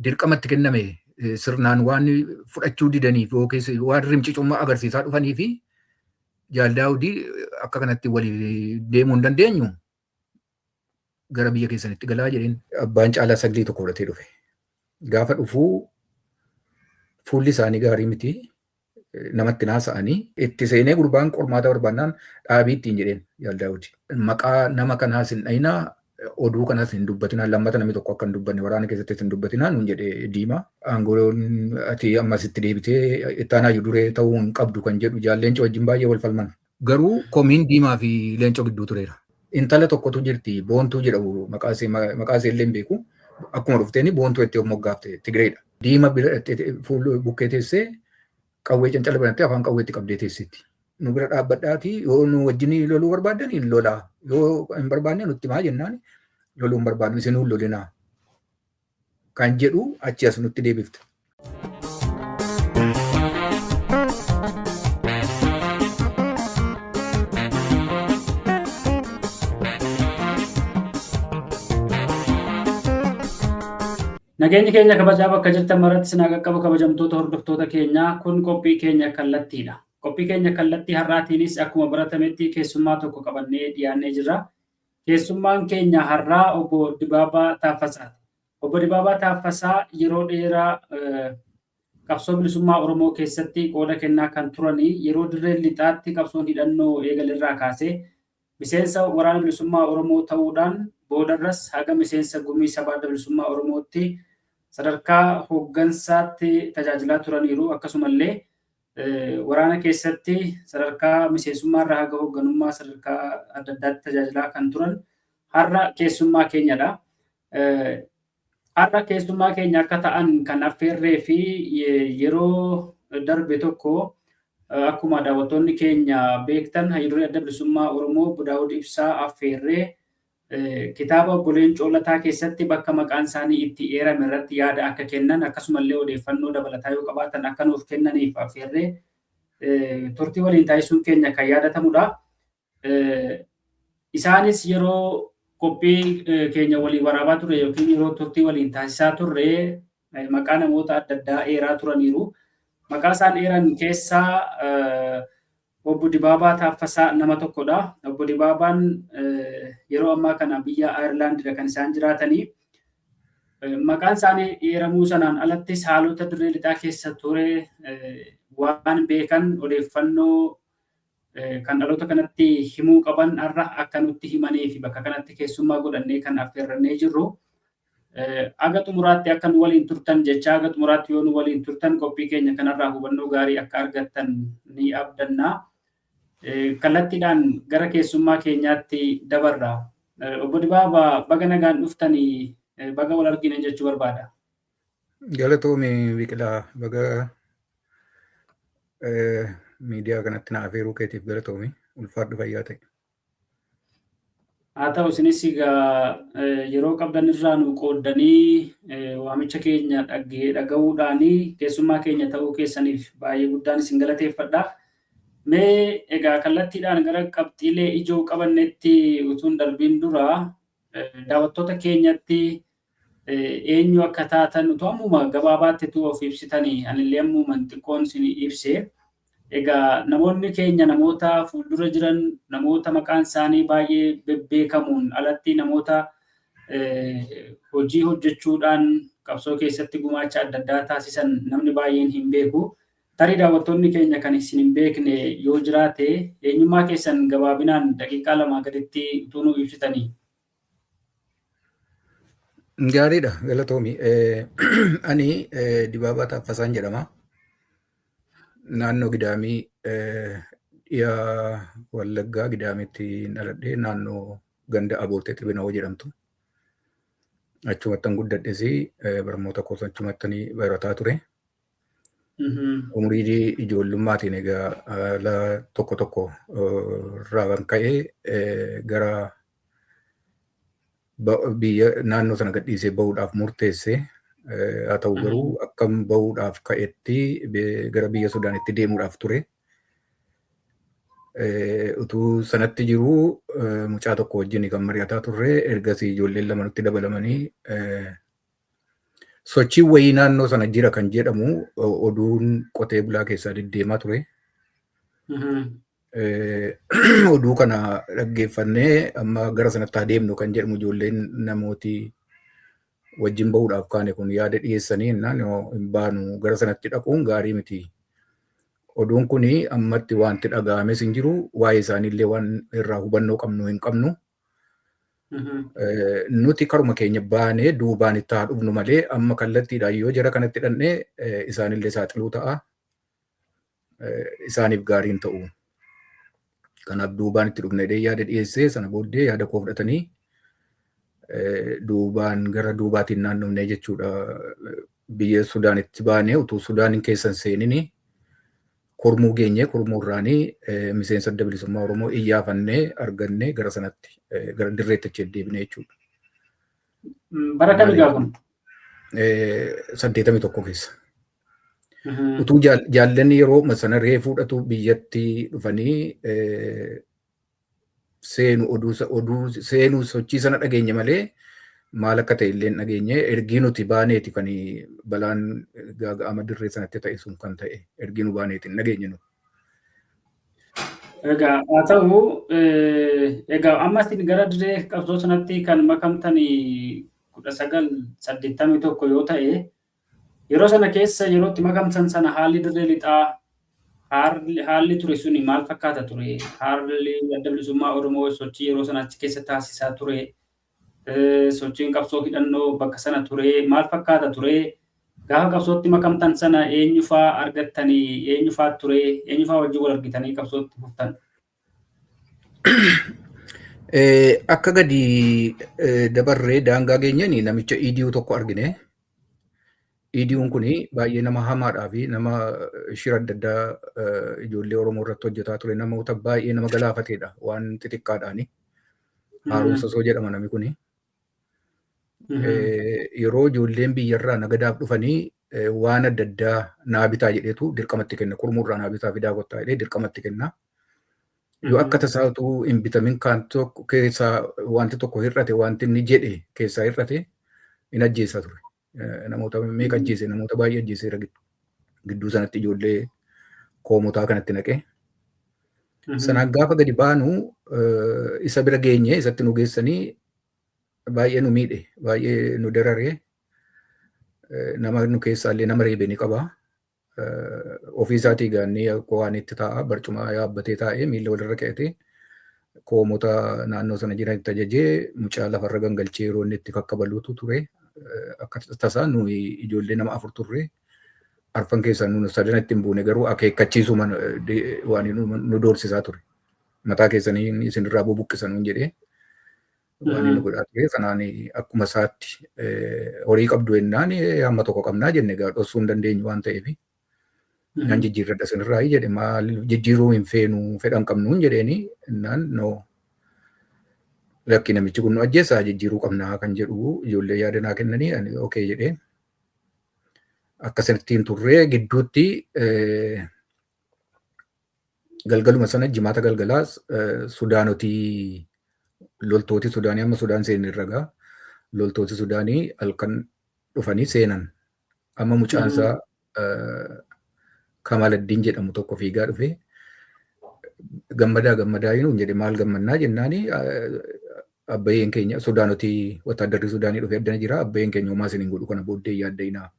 Dirqama itti kenname sirnaan waan fudhachuu didaniif yookiis waan rimcicummaa agarsiisaa dhufanii fi Jaal Daawudii akka kanatti walii deemuu hin dandeenyu, gara biyya keessanitti galaa jedheen. Abbaan Caalaa sagalee tokko fudhatee dhufe. Gaafa dhufuu fuulli isaanii gaarii miti. Namatti naasa'anii itti seenee gurbaan qormaata barbaannaan dhaabii ittiin jedheen Jaal Daawudi. Maqaa nama kanaas hin dhayinaa, oduu kanas hin dubbatinaa, lammata namni tokko akka hin dubbanne, waraana keessattis hin dubbatinaa nuun jedhe Diimaa. Aangoon ati ammas itti deebitee itti aanaa duree ta'uu hin qabdu kan jedhu Jaal Leencoo wajjin baay'ee wal falman. Garuu komiin Diimaa fi Leencoo gidduu tureera. Intala tokkotu jirti, Boontuu jedhamu, maqaa ishee illee hin beeku. Akkuma dhufteeni Boontuu itti of moggaafte, Tigireedha. Diima fuula bukkee teessee qawwee cancala banattee afaan qawweetti qabdee teessitti. Nu bira dhaabbadhaatii yoo nu wajjin loluu barbaaddan hin lolaa, yoo hin barbaanne nutti maa jennaan, loluu hin barbaadnu, isinuu hin lolinaa kan jedhu achi as nutti deebifte. Nageenyi keenya kabajaa bakka jirtan maratti sinaa qaqqabu, kabajamtoota hordoftoota keenyaa. Kun qophii keenya kallattiidha. Qophii keenya kallattii har'aatiinis akkuma baratametti keessummaa tokko qabannee dhiyaannee jirra. Keessummaan keenya har'aa Obbo Dibaabaa Taaffasaati. Obbo Dibaabaa Taaffasaa yeroo dheeraa qabsoo bilisummaa Oromoo keessatti qooda kennaa kan turanii, yeroo dirreen lixaatti qabsoon hidhannoo eegalerraa kaasee miseensa waraana bilisummaa Oromoo ta'uudhaan, boodarras haga miseensa gumii sabaa adda bilisummaa Oromootti sadarkaa hooggansaatti tajaajilaa turaniiru. Akkasumallee waraana keessatti sadarkaa miseensummaarraa haga hoogganummaa sadarkaa adda addaatti tajaajilaa kan turan har'a keessummaa keenyadha. Har'a keessummaa keenya akka ta'an kan affeerree fi yeroo darbe tokko akkuma daawwattoonni keenya beektan hayyuduree adda bilisummaa Oromoo Obbo Daawud Ibsaa affeerree kitaaba Obbo Leencoo Lataa keessatti bakka maqaan isaanii itti eerame irratti yaada akka kennan, akkasumallee odeeffannoo dabalataa yoo qabaatan akka nuuf kennaniif affeerree turtii waliin taasisuun keenya kan yaadatamudha. Isaanis yeroo qophii keenya walii waraabaa turre yookiin yeroo turtii waliin taasisaa turre maqaa namoota adda addaa eeraa turaniiru. Maqaa isaan eeran keessaa Obbo Dibaabaa Taaffasaa nama tokkodha. Obbo Dibaabaan yeroo ammaa kana biyya Ayirlaandidha kan isaan jiraatanii. Maqaan isaanii eeramuu sanaan alattis haalota dirree lixaa keessa ture waan beekan, odeeffannoo kan dhaloota kanatti himuu qaban har'a akka nutti himanii fi bakka kanatti keessummaa godhannee kan affeerrannee jirru. Aga xumuraatti akka nu waliin turtan jecha, aga xumuraatti yoo nu waliin turtan qophii keenya kanarraa hubannoo gaarii akka argattan ni abdanna. Kallattiidhaan gara keessummaa keenyaatti dabarra. Obbo Dibaabaa, baga nagaan dhuftanii, baga wal argine jechuu barbaada. Galatoomi Biqilaa, baga miidiyaa kanatti na afeeruu keetiif galatoomi, ulfaadhu, fayyaa ta'e. Haa ta'u, isinis egaa yeroo qabdan irraa nu qooddanii waamicha keenya dhaga'uudhaanii keessummaa keenya ta'uu keessaniif baay'ee guddaan isin galateeffadha. Mee egaa kallattiidhaan gara qabxiilee ijoo qabannetti utuun darbiin dura daawwattoota keenyatti eenyu akka taatan utuu ammuma gabaabaatti utuu of ibsitanii, anillee ammuma xiqqoon isin ibse. Egaa namoonni keenya namoota fuuldura jiran, namoota maqaan isaanii baay'ee bebbeekamuun alatti namoota hojii hojjechuudhaan qabsoo keessatti gumaacha adda addaa taasisan namni baay'een hin beeku. Tarii daawwattoonni keenya kan isin hin beekne yoo jiraate eenyummaa keessan gabaabinaan daqiiqaa 2 gaditti utuu nu ibsitanii. Gaariidha, galatoomi. Ani Dibaabaa Taaffasaan jedhama. Naannoo Gidaamii, dhiya Wallaggaa Gidaamitti dhaladhee, naannoo ganda Abootee Xibinoo jedhamtu. Achumattan guddadhes, barnoota koos achumattan barataa ture. Umurii ijoollummaatiin egaa haala tokko tokko irraa kan ka'e gara biyya naannoo sana gadhiisee bahuudhaaf murteesse. Haa ta'u garuu akkam bahuudhaaf ka'etti gara biyya Sudaanitti deemuudhaaf ture. Utuu sanatti jiruu mucaa tokko wajjin kan mari'ataa turre, ergasii ijoolleen lama nutti dabalamanii Sochiin wayii naannoo sana jira kan jedhamu oduun qotee bulaa keessaa deddeemaa ture. Oduu kana dhaggeeffannee amma gara sanatti haa deemnu kan jedhamu ijoolleen namooti wajjin bahuudhaaf kaane kun yaada dhiyeessanii innaan hin baanu, gara sanatti dhaquun gaarii miti. Oduun kuni ammatti wanti dhaga'ames hin jiru, waa'ee isaaniillee waan irraa hubannoo qabnu hin qabnu. Nuti karuma keenya baanee duubaan itti haa dhufnu malee amma kallattiidhaan yoo jara kanatti hidhannee isaanillee saaxiluu ta'a. Isaaniif gaariin ta'u. Kanaaf duubaan itti dhufne yaada dhiyeessee, sana booddee yaada koo fudhatanii duubaan gara duubaatiin naannofnee jechuudha. Biyya Sudaanitti baanee utuu Sudaanin keessan seenini Kurmuu geenyee, Kurmuurraanii miseensa Adda Bilisummaa Oromoo iyyaafannee argannee gara sanatti gara dirreetti achi deebinee jechuudha. Bara kam egaa kun? 81 keessa. Utuu jaallanni yeroo sana reefuu fudhatu biyyatti dhufanii seenu oduu seenuu sochii sana dhageenye malee maal akka ta'e illee hin dhageenye. Ergii nuti baaneeti kan balaan gaaga'ama dirree sanatti ta'e sun kan ta'e, ergii nu baaneeti hin dhageenye nu. Egaa haa ta'u, egaa amma isin gara dirree qabsoo sanatti kan makamtan 1981 yoo ta'e, yeroo sana keessa yeroo itti makamtan sana haalli dirree lixaa, haalli ture suni maal fakkaata ture? Haalli Adda Bilisummaa Oromoo sochii yeroo sana achi keessa taasisaa ture, sochiin qabsoo hidhannoo bakka sana ture maal fakkaata ture? Gaafa qabsootti makamtan sana eenyufaa argattanii, eenyufaa ture, eenyufaa wajjin wal argitanii qabsootti fuftan? Akka gadi dabarree daangaa geenyeen namicha EDU tokko argine. EDU'n kun baay'ee nama hamaadhaa fi nama shira adda addaa ijoollee Oromoo irratti hojjetaa ture, namoota baay'ee nama galaafateedha waan xixiqqaadhaani. Haaromsa Soo jedhama namni kuni. Yeroo ijoolleen biyyarraa nagadaaf dhufanii waan adda addaa naa bitaa jedheetu dirqamatti kenna. Kurmuurraa naa bitaa fidaa kottaa jedhee dirqamatti kenna. Yoo akka tasaa utuu hin bitamin kaan tokko keessaa wanti tokko hir'ate, wanti inni jedhe keessaa hir'ate, hin ajjeesaa ture. Namoota meeqa ajjeese, namoota baay'ee ajjeeseera gidduu sanatti ijoollee koomotaa kanatti naqee. Sanaan gaafa gadi baanu isa bira geenye, isatti nu geessanii baay'ee nu miidhe, baay'ee nu dararee, nama nu keessaallee nama reebe ni qaba. Ofii isaatii gaannee akka waan itti taa'a barcuma yaabbatee taa'ee miilla walirra qe'atee koomota naannoo sana jiranitti ajajee mucaa lafarra gangalchee yeroo inni itti kakkabaluutu ture. Akka tasaa nuyi ijoollee nama afur turre. Arfan keessaa nu sadan itti hin buune, garuu akeekkachiisuma waan nu doorsisaa ture. Mataa keessanii isinirraa bubuqqisan nuun jedhee waan inni godhaa ture. Sanaan akkuma isaatti horii qabdu jennaan, hamma tokko qabnaa jenne, egaa dhoksuu hin dandeenyu waan ta'eef. Nan jijjiirradha isinirraa jedhe. Maal jijjiiruu hin feenu, fedhan qabnuun jedheeni innaan, no, lakki, namichi kun nu ajjeessaa, jijjiiruu qabnaa kan jedhu ijoollee yaada naa kennanii, ani okay jedhee akkasittiin turree. Gidduutti galgaluma sana, jimaata galgalaas, Sudaanotii, loltooti Sudaanii, amma Sudaan seenni irra gaa, loltooti Sudaanii halkan dhufanii seenan. Amma mucaan isaa Kamaladdiin jedhamu tokko fiigaa dhufe, "Gammadaa, gammadaa" nuun jedhe. "Maal gammannaa?" jennaani, "Abbayyeen keenya Sudaanotii, wataaddarri Sudaanii dhufe addana jira, abbayyeen keenya homaa isin hin godhu, kana booddee yaadda'inaa"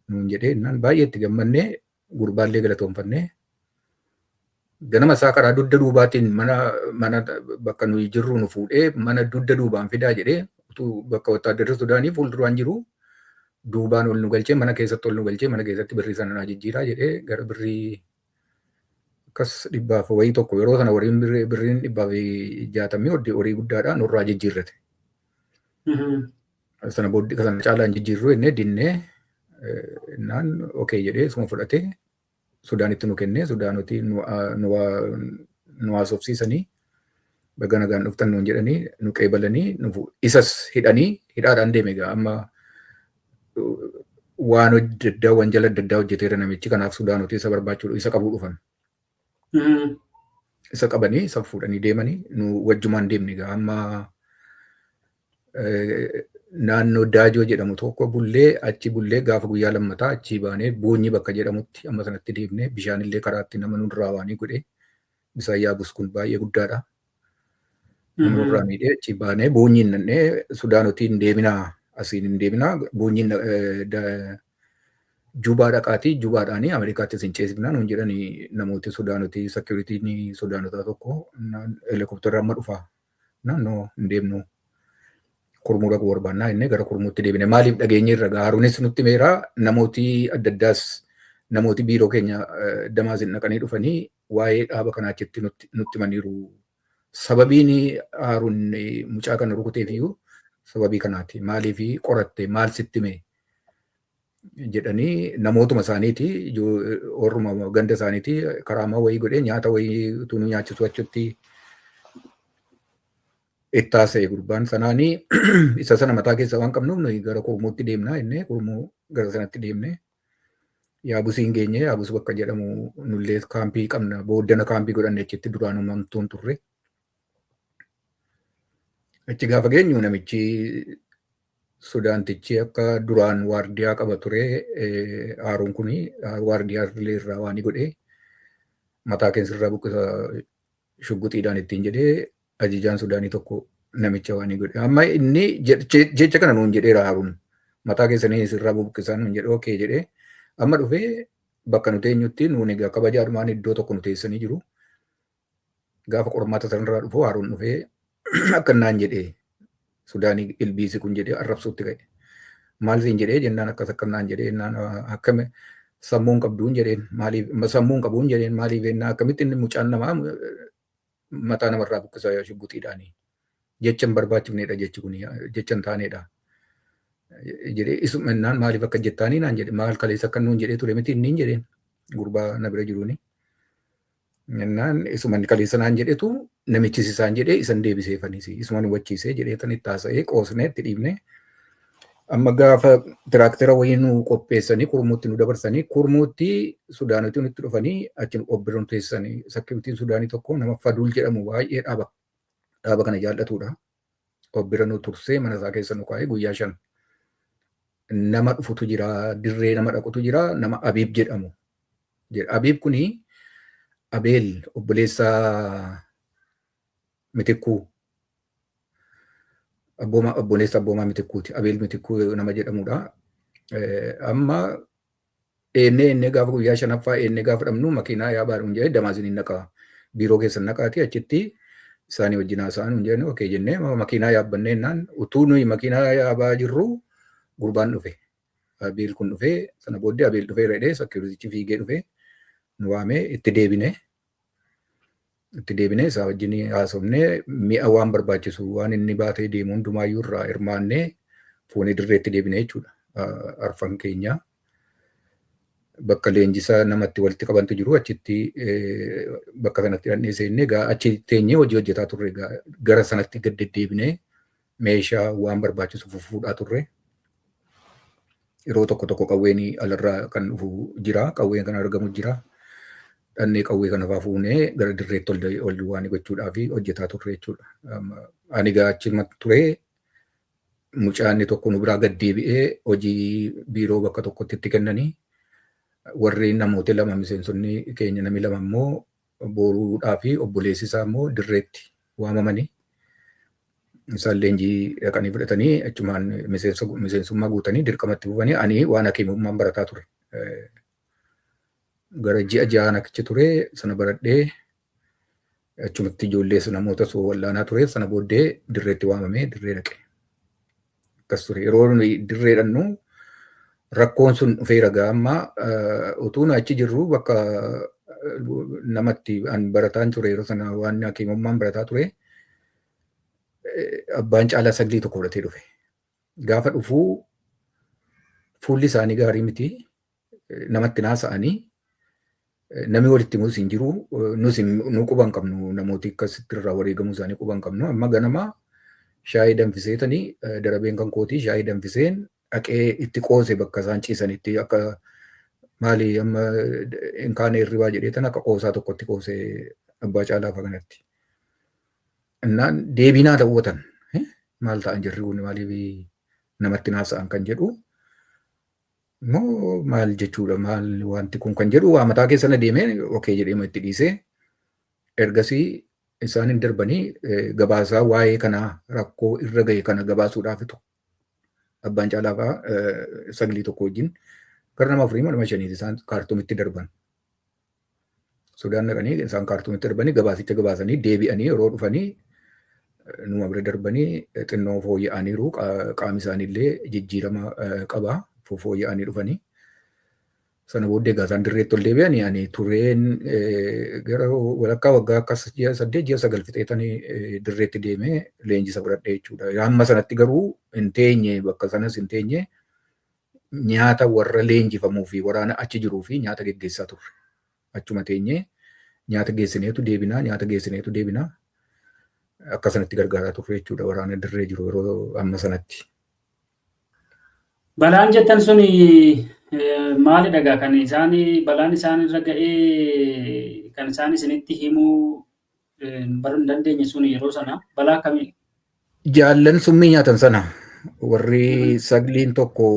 nuun jedhee jennaan baay'ee itti gammannee gurbaallee galatoonfannee, ganama isaa karaa dugda duubaatiin mana bakka nuyi jirru nu fuudhee, mana dugda duubaan fidaa jedhee, utuu bakka wataaddarri Sudaanii fuulduraan jiru duubaan ol nu galchee, mana keessatti ol nu galchee, mana keessatti birrii sana naa jijjiiraa jedhee, gara birrii akkas dhibbaaf wayii tokko, yeroo sana horiin birriin 160 horii guddaadha, nurraa jijjiirrate. Sana booddee sana caalaan jijjiirruu jennee dinnee naan, okay jedhee suma fudhatee Sudaanitti nu kennee, Sudaanoti nu haasofsiisanii, baga nagaan dhuftan nuun jedhanii nu qeebalanii, isas hidhanii hidhaadhaan deeme. Egaa amma waan adda addaa, wanjala adda addaa hojjeteera namichi, kanaaf Sudaanoti isa barbaachuu isa qabuu dhufan. Isa qabanii isa fuudhanii deemanii, nu wajjumaan deemne. Egaa amma Naannoo Daajoo jedhamu tokko bullee, achi bullee, gaafa guyyaa lammataa achi baanee Boonyi bakka jedhamutti amma sanatti deemnee, bishaanillee karaatti nama nurraa waanii godhe, bisaan yaabus kun baay'ee guddaadha. Nama nurraa miidhee achi baanee Boonyiin nannee, Sudaanotiin hin deeminaa, asiin hin deeminaa, Boonyiin Jubaa dhaqaatii Jubaadhaanii Ameerikaatti isin ceesifnaa nuun jedhanii namooti Sudaanotii, securityn Sudaanotaa tokko helikopterri amma dhufaa, naannoo hin deemnu, Kurmuu dhaquu barbaannaa jennee gara Kurmuutti deebine. Maaliif dhageenye irra Haaruunis nutti meeraa, namooti adda addaas, namooti biiroo keenya Damaasin dhaqanii dhufanii waa'ee dhaaba kanaa achitti nutti himaniiru. Sababiin Haaruun mucaa kana rukuteef iyyuu sababii kanaati. Maaliif qoratte, maal sitti hime jedhanii, namootuma isaaniiti, warruma ganda isaaniiti, karaamaa wayii godhee nyaata wayii utuu nu nyaachisu achitti itti haasa'e gurbaan sanaanii. Isa sana mataa keessa waan qabnuuf nuyi gara Kurmuutti deemnaa jennee Kurmuu gara sanatti deemne. Yaabusiin geenye. Yaabus bakka jedhamu nullee kaampii qabna, booddana kaampii godhanne achitti, duraan uumamtuun turre. Achi gaafa geenyu namichi Sudaantichi akka duraan waardiyaa qaba ture, Haaruun kun waardiyaa irraa waan godhee, mataa keessa irraa buqqisa shugguxiidhaan ittiin jedhee, ajajaan Sudaanii tokko namicha waan godhe. Amma inni jecha kana nuun jedheera Haaruun. Mataa keessanii sirraa buqqisaa nuun jedhe, okay jedhee, amma dhufee bakka nuti eenyutti nuun egaa kabajaadhumaan iddoo tokko nu teessanii jiru. Gaafa qormaata sanarraa dhufu Haaruun dhufee akka naan jedhee, Sudaanii ilbiisi kun jedhee arrabsuutti ka'e. Maal siin jedhee jennaan, akkas akka naan jedhee jennaan, akkami sammuun qabduun jedheen, maaliif sammuun qabuun jedheen, maaliif jennaan, akkamitti inni mucaan namaa mataa namarraa buqqisaa shugguxiidhaanii, jecha hin barbaachifnedha, jechi kun jecha hin taanedha. Jedhee isuma jennaan, maaliif akka jettaanii naan jedhe, maal kaleessa akka nuun jedhee ture miti inni jedheen gurbaa na bira jiruuni. Jennaan, isuma inni kaleessa naan jedhetu namichis isaan jedhee isan deebiseefanis isuma nu hubachiisee jedhee tan itti haasa'ee qoosnee itti dhiibnee. Amma gaafa tiraaktera wayii nu qopheessanii Kurmuutti nu dabarsanii, Kurmuutti Sudaanoti nutti dhufanii achi nu qobbira nu teessisanii, securityn Sudaanii tokko nama Faduul jedhamu baay'ee dhaaba kana jaallatudha. Obbira nu tursee mana isaa keessa nu kaa'ee guyyaa 5. Nama dhufutu jira, dirree nama dhaqutu jira, nama Abiib jedhamu. Abiib kuni Abeel obboleessa Mitikkuu. Abboomaa, obboleessa Abboomaa Mitikkuuti. Abeel Mitikkuu nama jedhamudha. Amma eennee eennee gaafa guyyaa shanaffaa eennee gaafa dhabnu, makiinaa yaabaa dhuun jedhee, Damaaziniin naqaa. Biiroo keessan naqaati achitti isaanii wajjin haasa'an nuun jedhanii, okay jennee makiinaa yaabbannee jennaan, utuu nuyi makiinaa yaabaa jirru gurbaan dhufe. Abeel kun dhufee, sana booddee Abeel dhufee jedhee securityichi fiigee dhufee nu waamee, itti deebine. Itti deebinee isaa wajjin haasofnee, mi'a waan barbaachisu waan inni baatee deemu hundumaayyuu irraa hirmaannee fuunee dirreetti deebine jechuudha. Arfan keenya. Bakka leenjisaa namatti walitti qabantu jiru, achitti bakka sanatti dhannee seennee egaa achi teenyee hojii hojjetaa turre, egaa gara sanatti gad deddeebinee meeshaa waan barbaachisu fuudhaa turre. Yeroo tokko tokko qawween alarraa kan dhufu jira, qawween kan argamu jira. Dhannee qawwee kana fa'aa fuunee gara dirreetti ol waan gochuudhaaf hojjetaa turre jechuudha. Ani egaa achi ture, mucaan tokko nu biraa gad deebi'ee hojii biiroo bakka tokkotti itti kennanii, warri namoota lama, miseensonni keenya namni lama immoo Boruudhaa fi obboleessi isaa immoo dirreetti waamamanii, isaan leenjii dhaqanii fudhatanii achumaan miseensummaa guutanii dirqamatti fufanii. Ani waan hakiimummaan barataa ture. Gara ji'a 6n achi ture, sana baradhee achumatti ijoollee namoota soo wal'aanaa ture, sana booddee dirreetti waamamee dirree dhaqe. Akkas ture. Yeroo nuyi dirree dhannu rakkoon sun dhufee ragaa, amma utuu nu achi jirru bakka namatti an barataan ture yeroo sana waan hakiimummaan barataa ture, abbaan Caalaa Saglii tokko fudhatee dhufe. Gaafa dhufuu fuulli isaanii gaarii miti, namatti naasa'anii, namni walitti himus hin jiru, nus nu quba hin qabnu, namooti akkasitti irraa wareegamuu isaanii quba hin qabnu. Amma ganama shaayii danfiseetanii, darabeen kan kootii shaayii danfiseen dhaqee itti qoose, bakka isaan ciisanitti, akka maali amma hin kaane hirribaa jedhee tan akka qoosaa tokkotti qoose abbaa Caalaa fa'a kanatti. Innaan deebiinaa daawwatan, maal ta'an jirri kun, maaliif Namatti naasa'an kan jedhu immoo maal jechuudha, maal wanti kun kan jedhu waa mataa keessa na deemee okee jedhee itti dhiisee, ergasii isaan hin darbanii gabaasaa waa'ee kanaa rakkoo irra ga'e kana gabaasuudhaaf Abbaan Caalaa fa'aa saglii tokko wajjin gara nama afurii nama shaniiti isaan Kaartuumitti darban. Sudaan dhaqanii isaan Kaartuumitti darbanii gabaasicha gabaasanii deebi'anii yeroo dhufanii numa bira darbanii xinnoo fooyya'aniiru, qaami isaaniillee jijjiirama qaba, fooyya'anii dhufanii. Sana booddee egaa isaan dirreetti ol deebi'anii, ani tureen gara walakkaa waggaa akkas ji'a 8 ji'a 9 fixeetanii dirreetti deemee leenjisa fudhadhe jechuudha. Hamma sanatti garuu hin teenye, bakka sanas hin teenye, nyaata warra leenjifamuu fi waraana achi jiruu fi nyaata geggeessaa turre. Achuma teenyee nyaata geessineetu deebinaa, nyaata geessineetu deebinaa. Akka sanatti gargaaraa turre jechuudha waraana dirree jiru yeroo amma sanatti. Balaan jettan sun maalidha egaa kan isaan balaan isaan irra ga'ee kan isaan isinitti himuu baruu hin dandeenye sun yeroo sana balaa akkamii? Jaallan summii nyaatan sana warri sagliin tokko,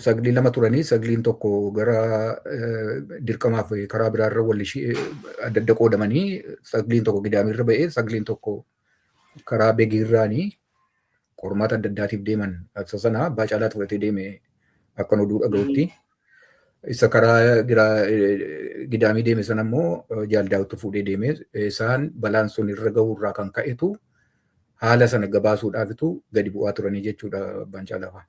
saglii lama turanii, sagliin tokko gara dirqamaaf karaa biraarra wal adda adda qoodamanii, sagliin tokko Gidaamirra ba'ee, sagliin tokko karaa Begiirraanii qormaata adda addaatiif deeman. Isa sana Abbaa Caalaa fudhatee deeme akkan oduu dhaga'utti. Isa karaa Gidaamii deeme sana immoo Jaal Daawwitu fuudhee deeme. Isaan balaan sun irra ga'uurraa kan ka'etu haala sana gabaasuudhaafitu gadi bu'aa turanii jechuudha Abbaan Caalaa fa'a.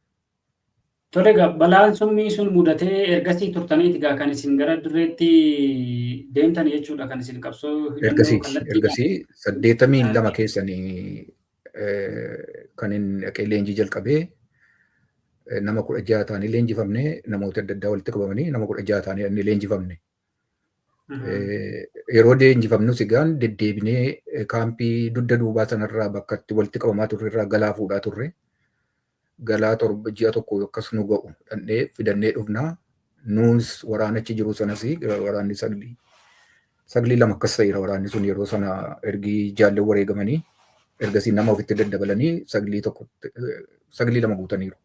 Tole egaa, balaan summii sun mudatee ergasii turtaniiti egaa kan isin gara dirreetti deemtan jechuudha, kan isin qabsoo hidhannoo Ergasii ergasii 82 keessanii kan inni dhaqee leenjii jalqabee, nama 16 ta'anii leenjifamne, namoota adda addaa walitti qabamanii nama 16 ta'anii inni leenjifamne. Yeroo leenjifamnus egaan deddeebinee kaampii dugda duubaa sanarraa bakka itti walitti qabamaa turre irraa galaa fuudhaa turre. Galaa 7 ji'a tokko akkas nu ga'u dhandhee fidannee dhufnaa. Nuus waraanachi jiru sanas waraanni saglii lama akkas ta'eera, waraanni sun yeroo sana ergi jaallee wareegamanii ergasii nama ofitti daddabalanii saglii tokko, saglii lama guutaniiru.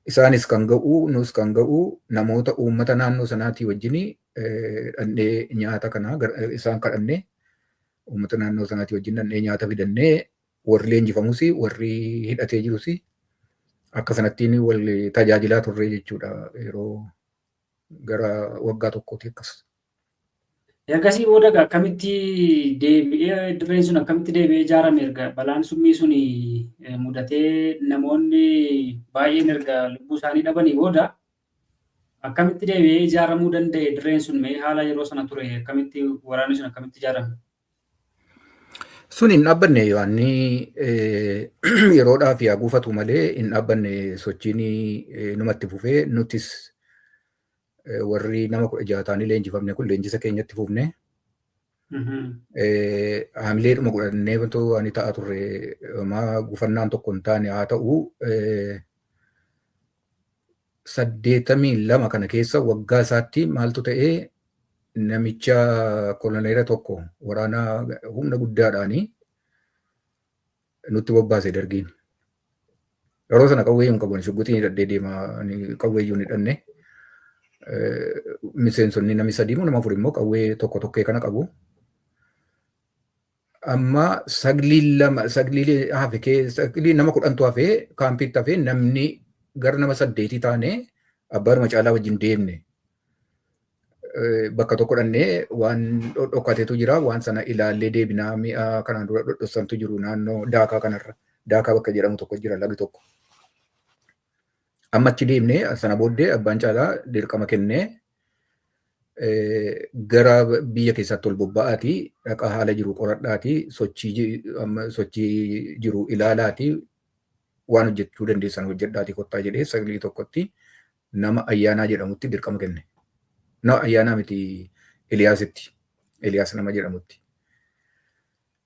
Isaanis kan ga'u, nus kan ga'u, namoota uummata naannoo sanaatii wajjin dhandhee nyaata kana isaan kadhannee, uummata naannoo sanaatii wajjin dhandhee nyaata fidannee, warri leenjifamus warri hidhatee jirus akka sanattiin wal tajaajilaa turre jechuudha yeroo gara waggaa tokkooti akkas. Ergasii booda egaa akkamitti deebi'ee dirreen sun akkamitti deebi'ee ijaarame, erga balaan summii sun mudatee namoonni baay'een erga lubbuu isaanii dhabanii booda akkamitti deebi'ee ijaaramuu danda'e dirreen sun? Mee haala yeroo sana ture, akkamitti waraanni sun akkamitti ijaarame? Sun hin dhaabbanne yohaanni, yeroodhaaf yaa guufatu malee hin dhaabbanne, sochiin numatti fufee, nutis warri nama 16 ta'anii leenjifamne kun leenjisa keenyatti fufne. Haamileedhuma godhannee otoo ani ta'a turre, homaa gufannaan tokko hin taane. Haa ta'u, 82 kana keessa waggaa isaatti maaltu ta'ee, namicha koloneera tokko waraana humna guddaadhaanii nutti bobbaase Dargiin. Yeroo sana qawwee hin qabu, shugguxii hidhadhee deema, qawwee iyyuu hin hidhanne. Miseensonni namni sadii moo nama afur immoo qawwee tokko tokkee kana qabu. Amma saglii lama, saglii hafe, saglii nama 10tu hafee kaampiitti hafee, namni gara nama saddeetii taane Abbaadhuma Caalaa wajjin deemne. Bakka tokko dhannee waan dhokkateetu jira, waan sana ilaallee deebinaa, mi'a kanaan dura dhodhossantu jiru naannoo Daakaa kanarra. Daakaa bakka jedhamu tokko jira, lagi tokko. Amma achi deemnee sana booddee Abbaan Caalaa dirqama kennee, gara biyya keessaatti ol bobba'aatii dhaqa, haala jiru qoradhaatii, sochii jiru ilaalaatii, waan hojjechuu dandeessan hojjedhaatii kottaa jedhee saglii tokkotti nama Ayyaanaa jedhamutti dirqama kenne. Na Ayyaanaa miti, Iliyaasitti. Iliyaas nama jedhamutti.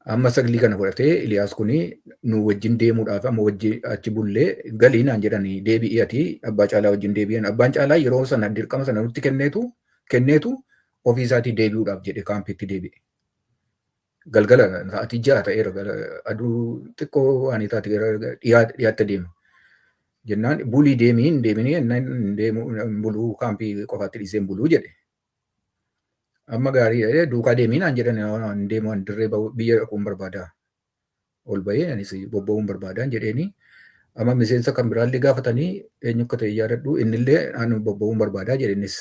Amma saglii kana godhatee Iliyaas kuni nu wajjin deemuudhaaf amma wajjin achi bullee galii naan jedhanii, deebi'ii ati Abbaa Caalaa wajjin deebi'an. Abbaan Caalaa yeroo sana dirqama sana nutti kenneetu ofii isaatii deebi'uudhaaf jedhe kaampiitti deebi'e. Galgala sa'aatii 6 ta'eera, aduu xiqqoo waan taate gara dhiyaatti deema. Jennaan bulii deemii hin deeminii jennaan hin deemu hin buluu kaampii qofaatti dhiisee hin buluu jedhe. Amma gaarii jedhee duukaa deemii naan jedhan hin deemu ani dirree biyya dhaquun barbaada. Ol bahee anis bobba'uun barbaada jedheeni. Amma miseensa kan biraallee gaafatanii eenyu akka ta'e yaadadhu innillee ani bobba'uun barbaada jedhe innis.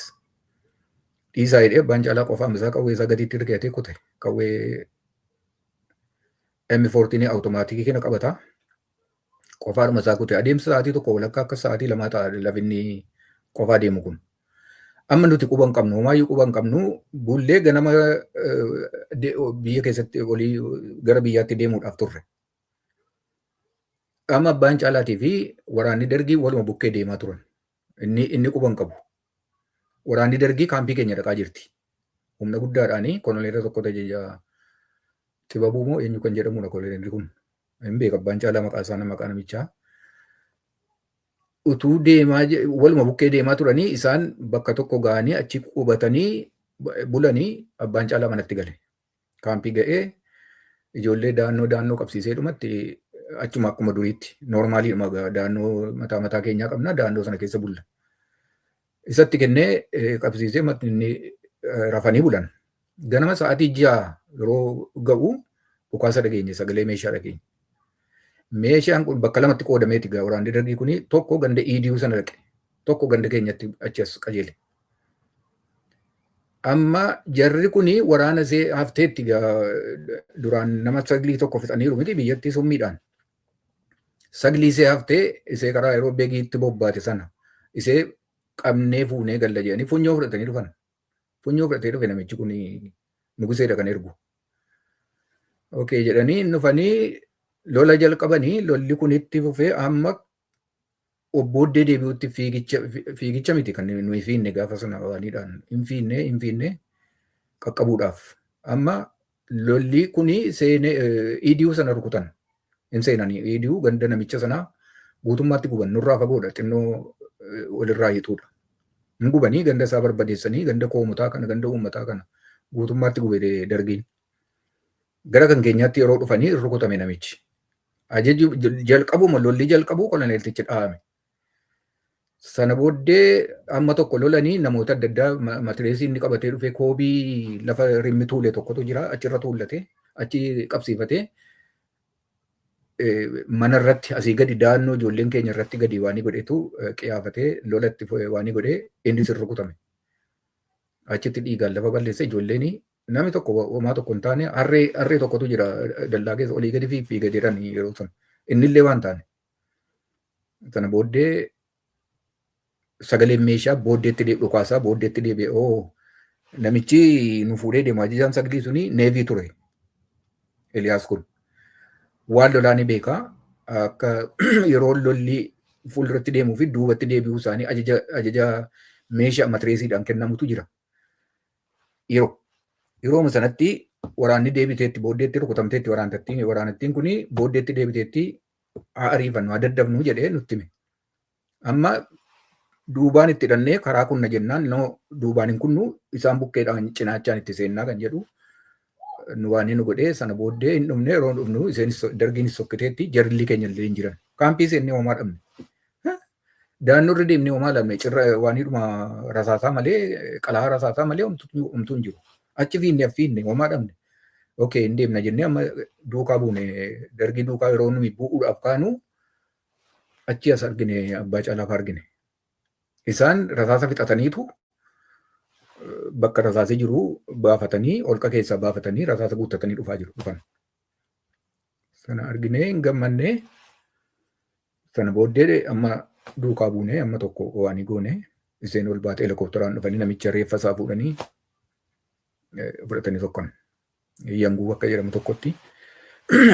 Dhiisaa jedhee abbaan caalaa qofaa isaa qawwee isaa gadiitti hirkatee kute. Qawwee M14 automaatikii kana qabata. Qofaadhuma isaa kute. Adeemsa sa'aatii tokko walakkaa akka sa'aatii lamaa ta'a lafinni qofaa deemu kun. Amma nuti quba hin qabnu, homaayyuu quba hin qabnu, bullee ganama biyya keessatti olii gara biyyaatti deemuudhaaf turre. Amma abbaan caalaatii fi waraanni dargii waluma bukkee deemaa turan. Inni quba hin qabu. Waraanni dargii kaampii keenya dhaqaa jirti. Humna guddaadhaanii koloneela tokkotu ajaja Xibabuu moo eenyu kan jedhamudha koloneelli kun. Hin beeku abbaan caalaa maqaa isaa maqaa namichaa. Utuu deemaa waluma bukkee deemaa turanii isaan bakka tokko ga'anii achi qubatanii bulanii abbaan caalaa manatti gale. Kaampii ga'ee ijoollee daannoo daannoo qabsiisee dhumatti achuma akkuma duriitti noormaaliidhuma daannoo mataa mataa keenyaa qabna daannoo sana keessa bulla. Isatti kennee qabsiisee inni rafanii bulan. Ganama sa'aatii 6 yeroo ga'u dhukaasa dhageenye sagalee meeshaa dhageenye. Meeshaan kun bakka lamatti qoodameeti gaa waraanni dargii kuni tokko ganda EDU sana dhaqe tokko ganda keenyatti achi as qajeele. Amma jarri kuni waraana isee hafteetti gaa duraan nama saglii tokko fixaniiru miti biyyattii summiidhaan. Saglii isee haftee isee karaa yeroo beegiitti bobbaate sana isee qabnee fuunee galla jedhanii funyoo fudhatanii dhufan. Funyoo fudhatee dhufe namichi kun nuguseedha kan ergu. Okay jedhanii dhufanii lola jalqabanii lolli kun itti fufee amma obbooddee deebi'utti fiigicha miti kan nuyi fiinne gaafa sana waaniidhaan hin fiinne hin fiinne qaqqabuudhaaf. Amma lolli kun seenee EDU sana rukutan hin seenanii EDU ganda namicha sanaa guutummaatti guban nurraa fagoodha xinnoo walirraa hiixuudha. Hin gubanii ganda isaa barbadeessanii ganda koomotaa kana ganda uummataa kana guutummaatti gube dargiin. Gara kan keenyaatti yeroo dhufanii rukutame namichi. Ajaji jalqabuma lolli jalqabuu koloneeltichi dhahame. Sana booddee amma tokko lolanii namoota adda addaa matireesii inni qabatee dhufe koobii lafa rimmi tuule tokkotu jira achirra tuullate achi qabsiifatee mana irratti asii gadi daannoo ijoolleen keenya irratti gadi waanii godhetu qiyaafatee lolatti waanii godhee inni sin rukutame. Achitti dhiigaan lafa balleesse ijoolleen namni tokko homaa tokko hin taane harree tokkotu jira dallaa keessa olii gadi fiiga jedhan yeroo sun innillee waan taane. Sana booddee sagaleen meeshaa booddeetti dhukaasaa booddeetti deebi'e oo namichi nu fuudhee deemu ajajaan saglii suni neevii ture. Eliyaas kun waan lolaa ni beeka akka yeroo lolli fuulduratti deemuu fi duubatti deebi'uu isaanii ajaja meeshaa matireesiidhaan kennamutu jira. Yerooma sanatti waraanni deebiteetti booddeetti rukutamteetti waraanattiin kun booddeetti deebiteetti haa ariifannu haa daddafnu jedhee nutti hime. Amma duubaan itti hidhannee karaa kunna jennaan no duubaan hin kunnu isaan bukkeedhaan cinaachaan itti seennaa kan jedhu nu waan nu godhee sana booddee hin dhumne yeroo dhumnu isheenis dargiin sokkiteetti jarri keenya illee hin jiran. Kaampii seennee homaa dhabne. Daannoo irra deemnee homaa dhabne cirra waan hidhuma rasaasaa malee qalaa rasaasaa malee homtuu hin jiru. Achi fiinne fiinne homaa dhabne. Okay hin deemna jennee amma duukaa buune dargii duukaa yeroo nuyi bu'uudhaaf kaanu achi as argine abbaa caalaaf argine. Isaan rasaasa fixataniitu bakka rasaasii jiru baafatanii holqa keessaa baafatanii rasaasa guuttatanii dhufaa jiru dhufan. Sana arginee hin gammannee sana booddee amma duukaa buunee amma tokko waanii goone isheen ol baatee helikoophteraan dhufanii namicha reeffa isaa fuudhanii fudhatanii tokkon. Yanguu akka jedhamu tokkotti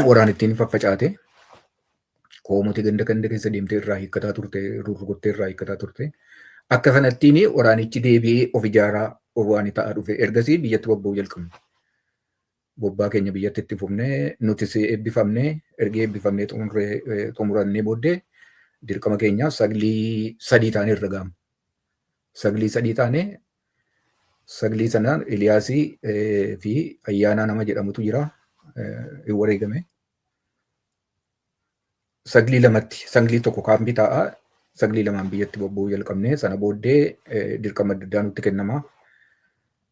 waraan ittiin faffacaate koomoti ganda ganda keessa deemtee irraa hiikkataa turte rurrukuttee irraa hiikkataa turte. Akka sanattiin waraanichi deebi'ee of ijaaraa of waan ta'aa dhufe ergasii biyyatti bobba'uu jalqabne. Bobbaa keenya biyyatti itti fufnee nutis eebbifamnee erga eebbifamnee xumurannee booddee dirqama keenya saglii sadii taanee irra gahamne. Saglii sadii taanee saglii sanaan Iliyaasii fi Ayyaanaa nama jedhamutu jira hin wareegame. Saglii lamatti saglii tokko kaampii taa'a Saglii lamaan biyyatti bobba'uu jalqabne. Sana booddee dirqama adda addaa nutti kennama.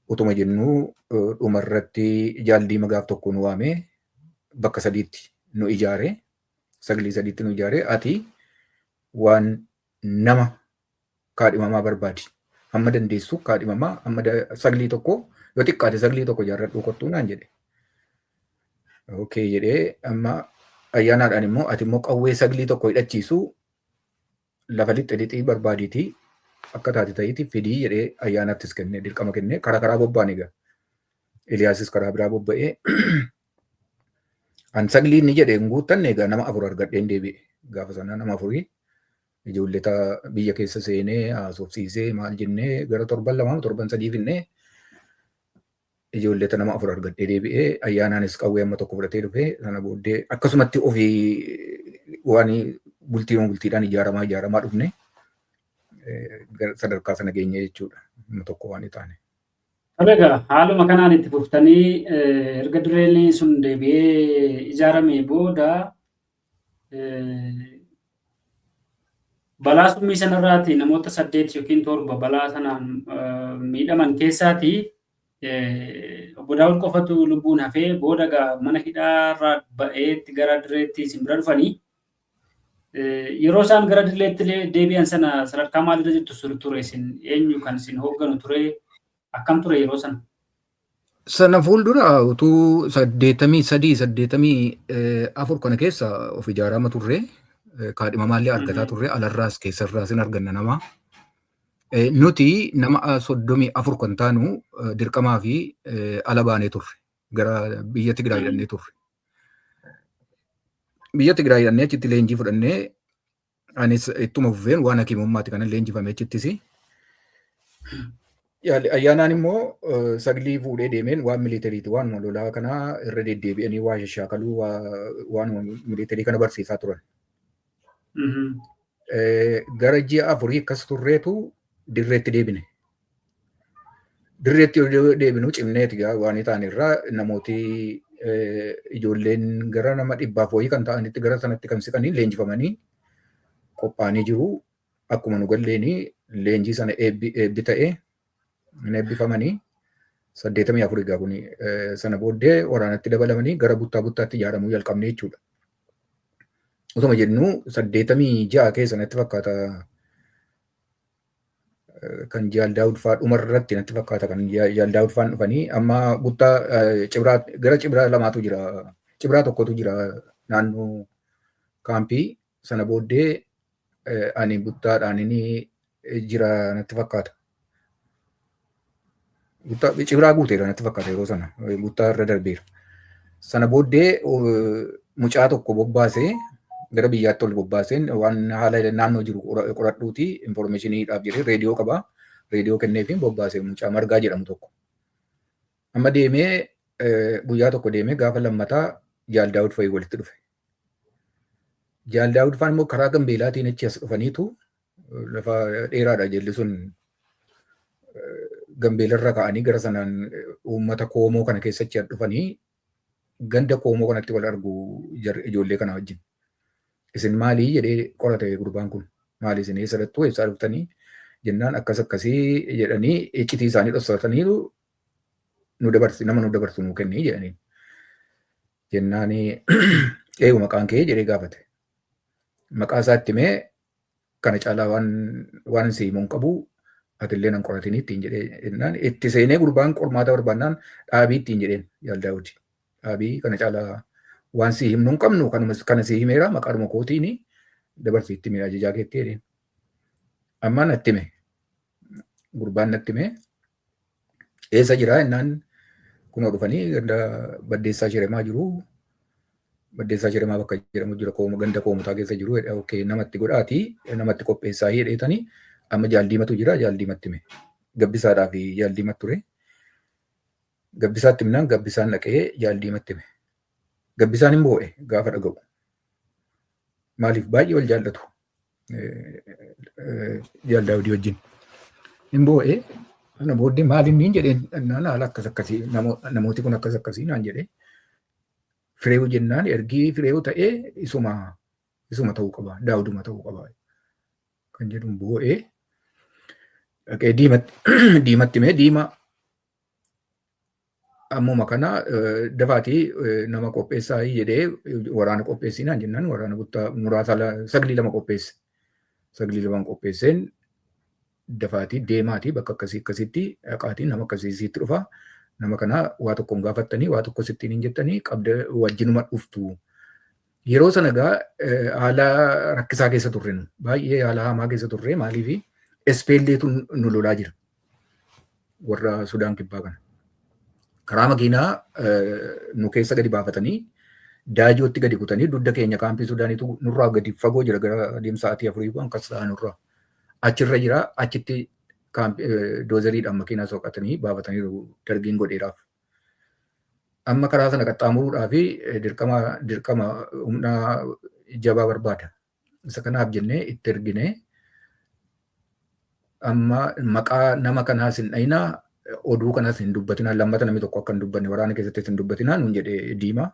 Utuma jennuu dhumarratti Jaaldiima gaaf tokko nu waamee bakka sadiitti nu ijaare. Saglii sadiitti nu ijaare. Ati waan nama kaadhimamaa barbaadi. Hamma dandeessu kaadhimamaa hamma saglii tokko yoo xiqqaate saglii tokko ijaarradhuu kottuu naan jedhe. Okay jedhee, amma ayyaanaadhaan immoo ati immoo qawwee saglii tokko hidhachiisu lafa lixxe lixii barbaadiitii akka taate ta'iitii fidii jedhee ayyaanattis kennee dirqama kennee karaa karaa bobba'an egaa. Iliyaasis karaa biraa bobba'ee, an saglii inni jedhe hin guuttanne egaa, nama afur argadheen deebi'e. Gaafa sana nama afurii ijoolleta biyya keessa seenee haasofsiisee maal jennee gara torban 2 torban 3 finnee ijoolleta nama afur argadhee deebi'ee, ayyaanaanis qawwee amma tokko fudhatee dhufee. Sana booddee akkasumatti ofii waan bultii bultiidhaan ijaaramaa ijaaramaa dhufne sadarkaa sana geenye jechuudha. Amma tokko waan taane. Egaa haaluma kanaan itti fuftanii erga dirreen sun deebi'ee ijaarame booda balaa summii sanarraati namoota saddeet yookiin torba balaa sanaan miidhaman keessaati obbo Daawud qofatu lubbuun hafee booda gaa mana hidhaarraa ba'eetti gara dirreetti isin bira dhufanii, yeroo isaan gara dirreetti deebi'an sana sadarkaa maalirra jirtu ture isin? Eenyu kan isin hoogganu ture? Akkam ture yeroo sana? Sana fuuldura utuu 83, 84 kana keessa of ijaarama turre, kaadhimamaallee argataa turre, alarraas keessarraas hin arganna nama. Nuti nama 34 kan taanu dirqamaa fi ala baanee turre. Gara biyya Tigraay hidhannee turre. Biyya Tigraay hidhannee achitti leenjii fudhannee, anis ittuma fufeen waan hakiimummaati kanan leenjifame achittis. Ayyaanaan immoo saglii fuudhee deemeen waan militariiti, waan lolaa kanaa irra deddeebi'anii waa shashaakaluu, waan militarii kana barsiisaa turan. Gara ji'a 4 akkas turreetu dirreetti deebine. Dirreetti yoo deebinu cimneeti waan ta'an irraa namooti ijoolleen gara nama dhibbaaf wayii kan ta'anitti gara sanatti kan siqanii leenjifamanii qophaa'anii jiru. Akkuma nu galleeni leenjii sana eebbi ta'ee hin eebbifamanii 84 egaa kun sana booddee waraanatti dabalamanii gara buttaa buttaatti ijaaramuu jalqabne jechuudha. Utuma jennu 86 keessa natti fakkaata kan Jaal Daawud fa'aa dhumarratti natti fakkaata kan Jaal Daawud fa'aan dhufanii. Amma buttaa cibraa gara cibraa lamaatu jira, cibraa tokkotu jira naannoo kaampii. Sana booddee ani buttaadhaan inni jira natti fakkaata. Buttaa cibraa guuteera natti fakkaata, yeroo sana buttaa irra darbeera. Sana booddee mucaa tokko bobbaasee gara biyyaatti ol bobbaaseen waan haala naannoo jiru qoradhuuti informationiidhaaf jedhee reediyoo qaba. Reediyoo kenneefi bobbaasee mucaa Margaa jedhamu tokko. Amma deemee guyyaa tokko deemee gaafa lammataa Jaal Daawud fa'ii walitti dhufe. Jaal Daawud fa'aan immoo karaa Gambeelaatiin achi as dhufaniitu, lafa dheeraadha jelli sun, Gambeelarra ka'anii gara sanaan uummata Koomoo kana keessa achi as dhufanii ganda Koomoo kanatti wal argu ijoollee kana wajjin. Isin maalii jedhee qorate gurbaan kun. Maali isin, eessa dhattuu, eessaa dhuftanii jennaan, akkas akkasii jedhanii iccitii isaanii dhoksataniiru, nu dabarsi, nama nu dabarsu nuu kennii jedhanii. Jennaan eeyu maqaan kee jedhee gaafate. Maqaa isaa itti himee, kana caalaa waan si himuu hin qabu, atillee nan qoratinii ittiin jedhee jennaan, itti seenee gurbaan qormaata barbaannaan dhaabii ittiin jedheen Jaal Daawudi. Dhaabii, kana caalaa waan si himnu hin qabnu, kanuma kana si himeera, maqaadhuma kootiin dabarsii itti hime ajajaa keetti jedheen. Amma natti hime. Gurbaan natti hime. Eessa jira jennaan, kunoo dhufanii ganda Baddeessaa Shiremaa jiru. Baddeessaa Shiremaa bakka jedhamu jira, kooma ganda Koomotaa keessa jiru. Okay, namatti godhaati namatti qopheessaa jedheetanii, amma Jaaldiimatu jira, Jaaldiimatti hime. Gabbisaadhaa fi Jaaldiimatti ture. Gabbisaatti himnaan Gabbisaan dhaqee Jaaldiimatti hime. Gabbisaan hin boo'e gaafa dhaga'u. Maaliif, baay'ee wal jaallatu Jaal Daawudii wajjin. Hin boo'e. Kana booddee maal inni jedheen naan, haala akkas akkasii, namooti kun akkas akkasii naan jedhee. Fireewu jennaan, ergii Fireewu ta'ee isuma ta'uu qaba, Daawuduma ta'uu qaba. Kan jedhu boo'ee dhaqee Diimatti himee, Diima ammuma kana dafaatii nama qopheessaa jedhee, waraana qopheessinaan jennaan waraana guddaa muraasa saglii lama qopheesse. Saglii lama qopheesseen dafaatii deemaatii bakka akkasii akkasitti dhaqaatii nama akkasii sitti dhufa. Nama kana waa tokkoon gaafattanii, waa tokko sittiin hin jettanii, qabda wajjinuma dhuftu. Yeroo sana egaa haala rakkisaa keessa turre nu. Baay'ee haala hamaa keessa turre. Maaliifi SPLAtu nu lolaa jira. Warra Sudaan Kibbaa kana. Karaa makiinaa nu keessa gadi baafatanii Daajootti gadi kutanii, dugda keenya kaampii Sudaaniitu nurraa gadi fagoo jira, gara adeemsa sa'aatii 4 waan akkas ta'a nurraa. Achirra jira, achitti doozeriidhaan makiinaa soqatanii baafataniiru, dargiin godheeraaf. Amma karaa sana qaxxaamuruudhaa fi dirqama dirqama humna jabaa barbaada. Isa kanaaf jennee itti erginee, amma maqaa nama kanaas hin dhayinaa, oduu kanas hin dubbatinaa, lammata namni tokko akka hin dubbanne, waraana keessattis hin dubbatinaa nuun jedhee Diimaa.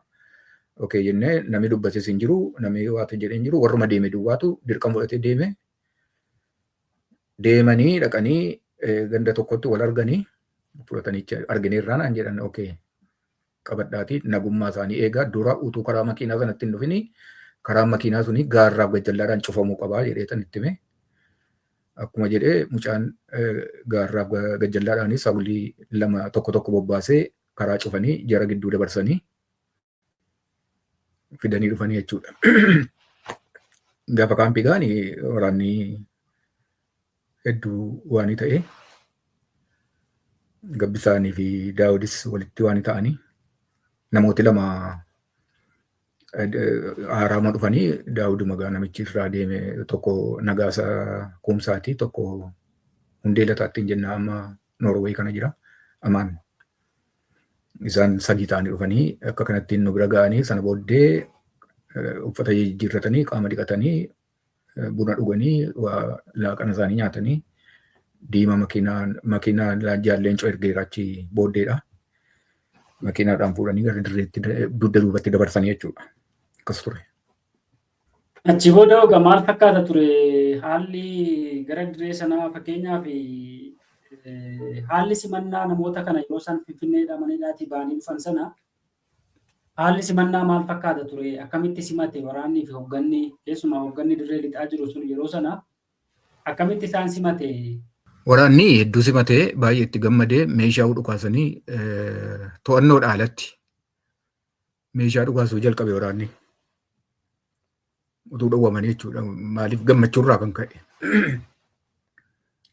Okay jennee, namni dubbates hin jiru, namni waata jedhee hin jiru, warruma deeme duwwaatu dirqama fudhatee deeme. Deemanii dhaqanii ganda tokkotti wal arganii fudhatanii argineerraa naan jedhan. Okay, qabadhaatii nagummaa isaanii eegaa, dura utuu karaa makiinaa sanatti hin dhufini karaan makiinaa suni gaarraaf gajjallaadhaan cufamuu qabaa jedhee tan itti hime. Akkuma jedhee mucaan gaarraaf gajjallaadhaan saglii lama tokko tokko bobbaasee karaa cufanii jara gidduu dabarsanii fidanii dhufanii jechuudha. Gaafa kaampii ga'anii waraanni hedduu waan ta'e, Gabbisaanii fi Daawudis walitti waan ta'anii, namooti lama haaraama dhufanii, Daawud magaa namichi irraa deeme tokko Nagaasa Kumsaati, tokko Hundee Lataattiin jenna, amma Noorweey kana jira amaan. Isaan sadii ta'anii dhufanii akka kanatti nu bira ga'anii, sana booddee uffata jijjiirratanii, qaama dhiqatanii, buna dhuganii, waa laaqana isaanii nyaatanii, Diima makiinaa Jaalleencoo ergeera achi booddeedha. Makiinaadhaan fuudhanii gara dirreetti dugda duubatti dabarsanii jechuudha. Akkas ture. Achi booda egaa maal fakkaata ture haalli gara dirree sanaa? Fakkeenyaaf, haalli simannaa namoota kana yeroo isaan Finfinneedhaa mana hidhaatii ba'anii dhufan sana, haalli simannaa maal fakkaata ture? Akkamitti simate waraannii fi hoogganni, keessumaa hoogganni dirree lixaa jiru sun yeroo sana akkamitti isaan simate? Waraanni hedduu simatee, baay'ee itti gammadee, meeshaa dhukaasanii to'annoodha alatti meeshaa dhukaasuu jalqabe waraanni. Utuu dhowwamanii jechuudha. Maaliif gammachuurraa kan ka'e.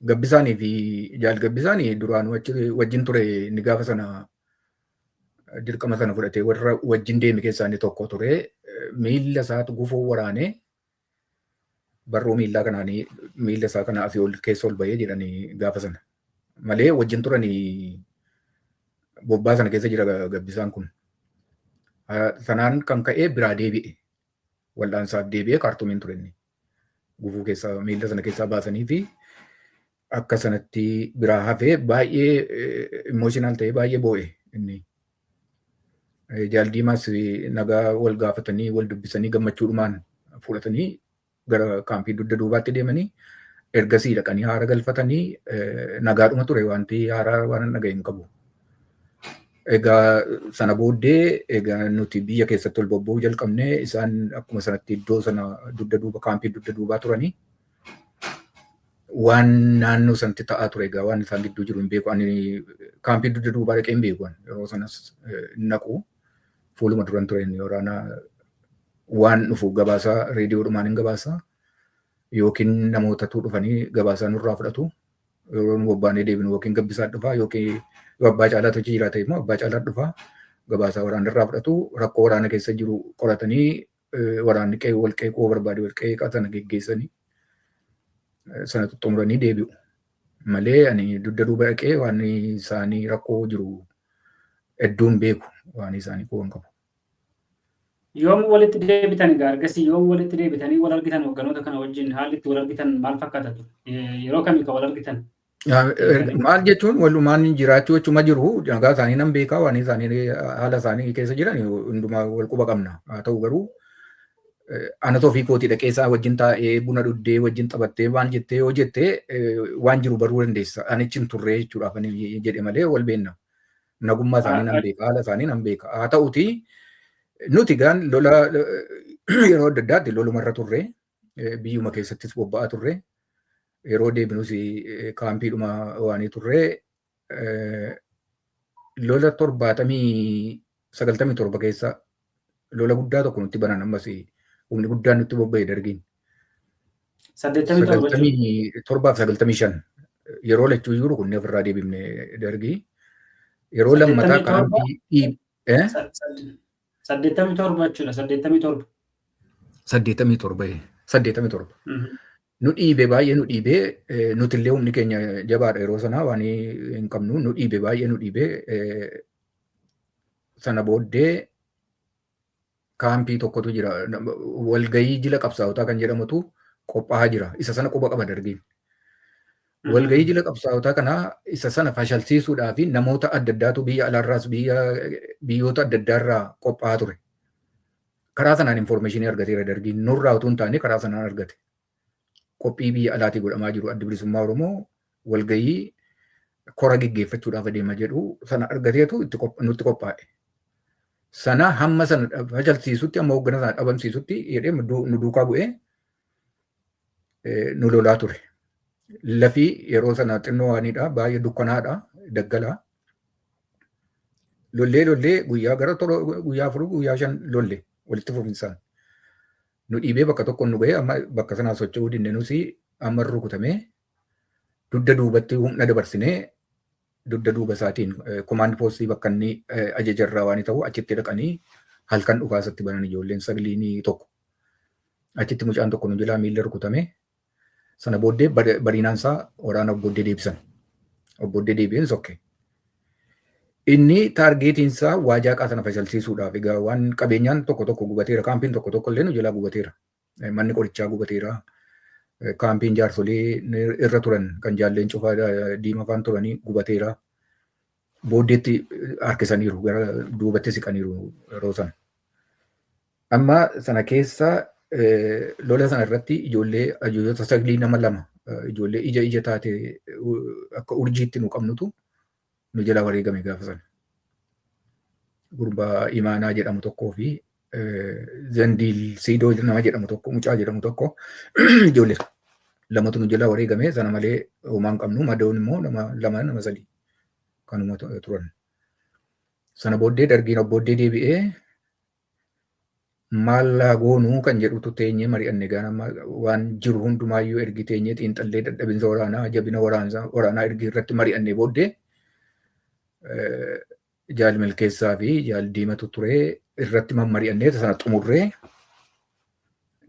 Gabbisaanii fi Jaal Gabbisaanii duraan wajjin ture, inni gaafa sana dirqama sana fudhatee warra wajjin deeme keessaa inni tokko ture. Miilla isaatu gufuu waraanee barruu miillaa kanaanii miilla isaa kana asii ol keessa ol bahee jedhanii gaafa sana. Malee wajjin turanii, bobbaa sana keessa jira Gabbisaan kun. Sanaan kan ka'ee biraa deebi'e. Wal'aansaaf deebi'ee Kaartuumiin ture inni. Gufuu keessaa miilla sana keessaa baasanii fi akka sanatti biraa hafee baay'ee emotional ta'ee baay'ee boo'e inni. Jaal Diimaas nagaa wal gaafatanii, wal dubbisanii, gammachuudhumaan fudhatanii gara kaampii dugda duubaatti deemanii, ergasii dhaqanii haara galfatanii nagaadhuma ture, wanti haaraa waan dhaga'e hin qabu. Egaa sana booddee egaa nuti biyya keessatti ol bobba'uu jalqabnee, isaan akkuma sanatti iddoo sana dugda duuba kaampii dugda duubaa turanii, waan naannoo sanatti ta'aa ture egaa waan isaan gidduu jiru hin beeku. Ani kaampii dugda duubaa dhaqee hin beeku. Yeroo sanas naqu fuuluma duran ture inni waraana waan dhufu gabaasaa reediyoodhumaan hin gabaasaa yookiin namootatu dhufanii gabaasaa nurraa fudhatu. Yeroo nu bobbaanee deebinu yookiin Gabbisaa dhufaa yookiin yoo Abbaa Caalaatu achi jiraate immoo Abbaa Caalaa dhufaa, gabaasaa waraana irraa fudhatu, rakkoo waraana keessa jiru qoratanii, waraanni qe'ee wal qeequu barbaade wal qeeqaa sana geggeessanii sana xumuranii deebi'u. Malee ani dugda duuba dhaqee waan isaanii rakkoo jiru hedduun beeku, waan isaanii quban qabu. Yoom walitti deebitan egaa ergasii? Yoom walitti deebitanii wal argitan hogganoota kana wajjin? Haalli itti wal argitan maal fakkaata ture? Yeroo kamii kan wal argitan? Maal jechuun, walumaan jiraachuu jechuma jiru, nagaa isaanii nan beekaa, waan isaanii haala isaanii keessa jiran hundumaa wal quba qabna. Haa ta'u garuu Anatu ofii kootii dhaqee isaa wajjin taa'ee buna dhuddee wajjin taphattee waan jettee yoo jettee waan jiru baruu dandeessa. Anichi hin turree jechuudhaaf ani jedhe malee wal beenna. Nagummaa isaanii nan beeka, haala isaanii nan beeka. Haa ta'uti nuti gaan lola yeroo adda addaatti lolumarra turre, biyyuma keessattis bobba'aa turre, yeroo deebinus kaampiidhuma waanii turre. Lola 97 keessa lola guddaa tokko nutti banan, ammas humni guddaan nutti bobba'e Dargiin. 87. 97 fi 95 yeroo lachuu jiru kunneen ofirraa deebifne Dargii. Yeroo lammataa kaampii. 87 jechuudha, 87. 87, 87. Nu dhiibe, baay'ee nu dhiibee. Nutillee humni keenya jabaadha yeroo sanaa, waan hin qabnu. Nu dhiibe, baay'ee nu dhiibe. Sana booddee kaampii tokkotu jira. Walgayii jila qabsaa'otaa kan jedhamutu qophaa'aa jira. Isa sana quba qaba Dargiin. Walgayii jila qabsaa'otaa kana isa sana fashalsiisuudhaa fi namoota adda addaatu biyya alaarraas biyyoota adda addaarraa qophaa'aa ture. Karaa sanaan information argateera Dargiin. Nurraa utuu hin taane karaa sanaan argate. Qophii biyya alaatii godhamaa jiru, Adda Bilisummaa Oromoo walgayii kora geggeeffachuudhaaf adeema jedhu sana argateetu nutti qophaa'e. Sana hamma sana fashalsiisutti, amma hoggana sana dhabamsiisutti jedhee nu duukaa bu'ee nu lolaa ture. Lafi yeroo sana xinnoo waanidha, baay'ee dukkanaadha, daggalaa. Lollee lollee guyyaa gara guyyaa 4, guyyaa 5 lolle walitti fufinsaan. Nu dhiibee bakka tokko nu ga'ee, amma bakka sanaa socho'uu dinne. Nusi amma rukutamee dugda duubatti humna dabarsinee dugda duuba isaatiin command post bakka inni ajajarraa waan ta'u achitti dhaqanii halkan dhukaasatti banan ijoolleen sagliinii tokko. Achitti mucaan tokko nu jalaa miilla rukutame. Sana booddee bariinaan isaa waraana booddee deebisan. Booddee deebi'een sokke. Inni targetiin isaa Waajaaqaa sana fashalsiisuudhaaf. Egaa waan qabeenyaan tokko tokko gubateera. Kaampiin tokko tokko illee nu jalaa gubateera. Manni qorichaa gubateera. Kaampiin jaarsolii irra turan kan jaalleen cufaa diimaa faan turanii gubateera. Booddeetti harkisaniiru, gara duubatti siqaniiru yeroo sana. Amma sana keessa lola sana irratti ijoollee ajajoota saglii nama lama, ijoollee ija ija taate akka urjiitti nu qabnutu nu jala wareegame gaafa sana. Gurbaa Imaanaa jedhamu tokkoo fi Zandiil Siidoo nama jedhamu tokko, mucaa jedhamu tokko, ijoollee lamatu nu jala wareegame. Sana malee homaa hin qabnu. Madoon immoo nama lama, nama sadii kanuma turan. Sana booddee Dargiin booddee deebi'ee maal goonuu kan jedhutu teenyee mari'anne. Gaan waan jiru hundumaayyuu ergi teenyee xiinxallee, dadhabinsa waraanaa, jabina waraanaa ergi irratti mari'anne booddee, Jaal Milkeessaa fi Jaal Diimatu turee, irratti mammari'annee sana xumurree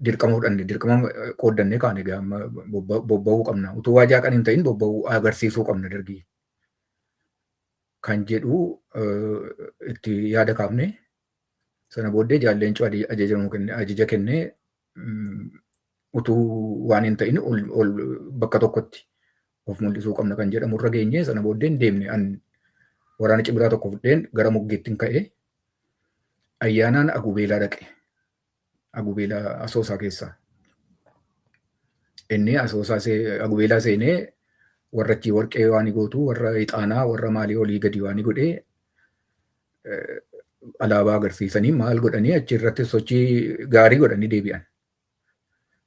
dirqama fudhanne, dirqama qooddannee kaane. Egaa amma bobba'uu qabna, utuu waa jaaqan hin ta'in bobba'uu agarsiisuu qabna Dargii kan jedhu itti yaada kaafne. Sana booddee Jaalleencoo ajaja kennee, utuu waan hin ta'in ol bakka tokkotti of mul'isuu qabna kan jedhamu irra geenye. Sana booddee hin deemne. An waraana cibiraa tokko fudheen gara muggeettiin ka'ee, Ayyaanaan Agubeelaa dhaqe. Agubeelaa Asoosaa keessaa. Inni Asoosaa Agubeelaa seenee warra achii warqee waan gootu, warra ixaanaa, warra maalii olii gadi waan godhee, alaabaa agarsiisanii maal godhanii achi irratti sochii gaarii godhanii deebi'an.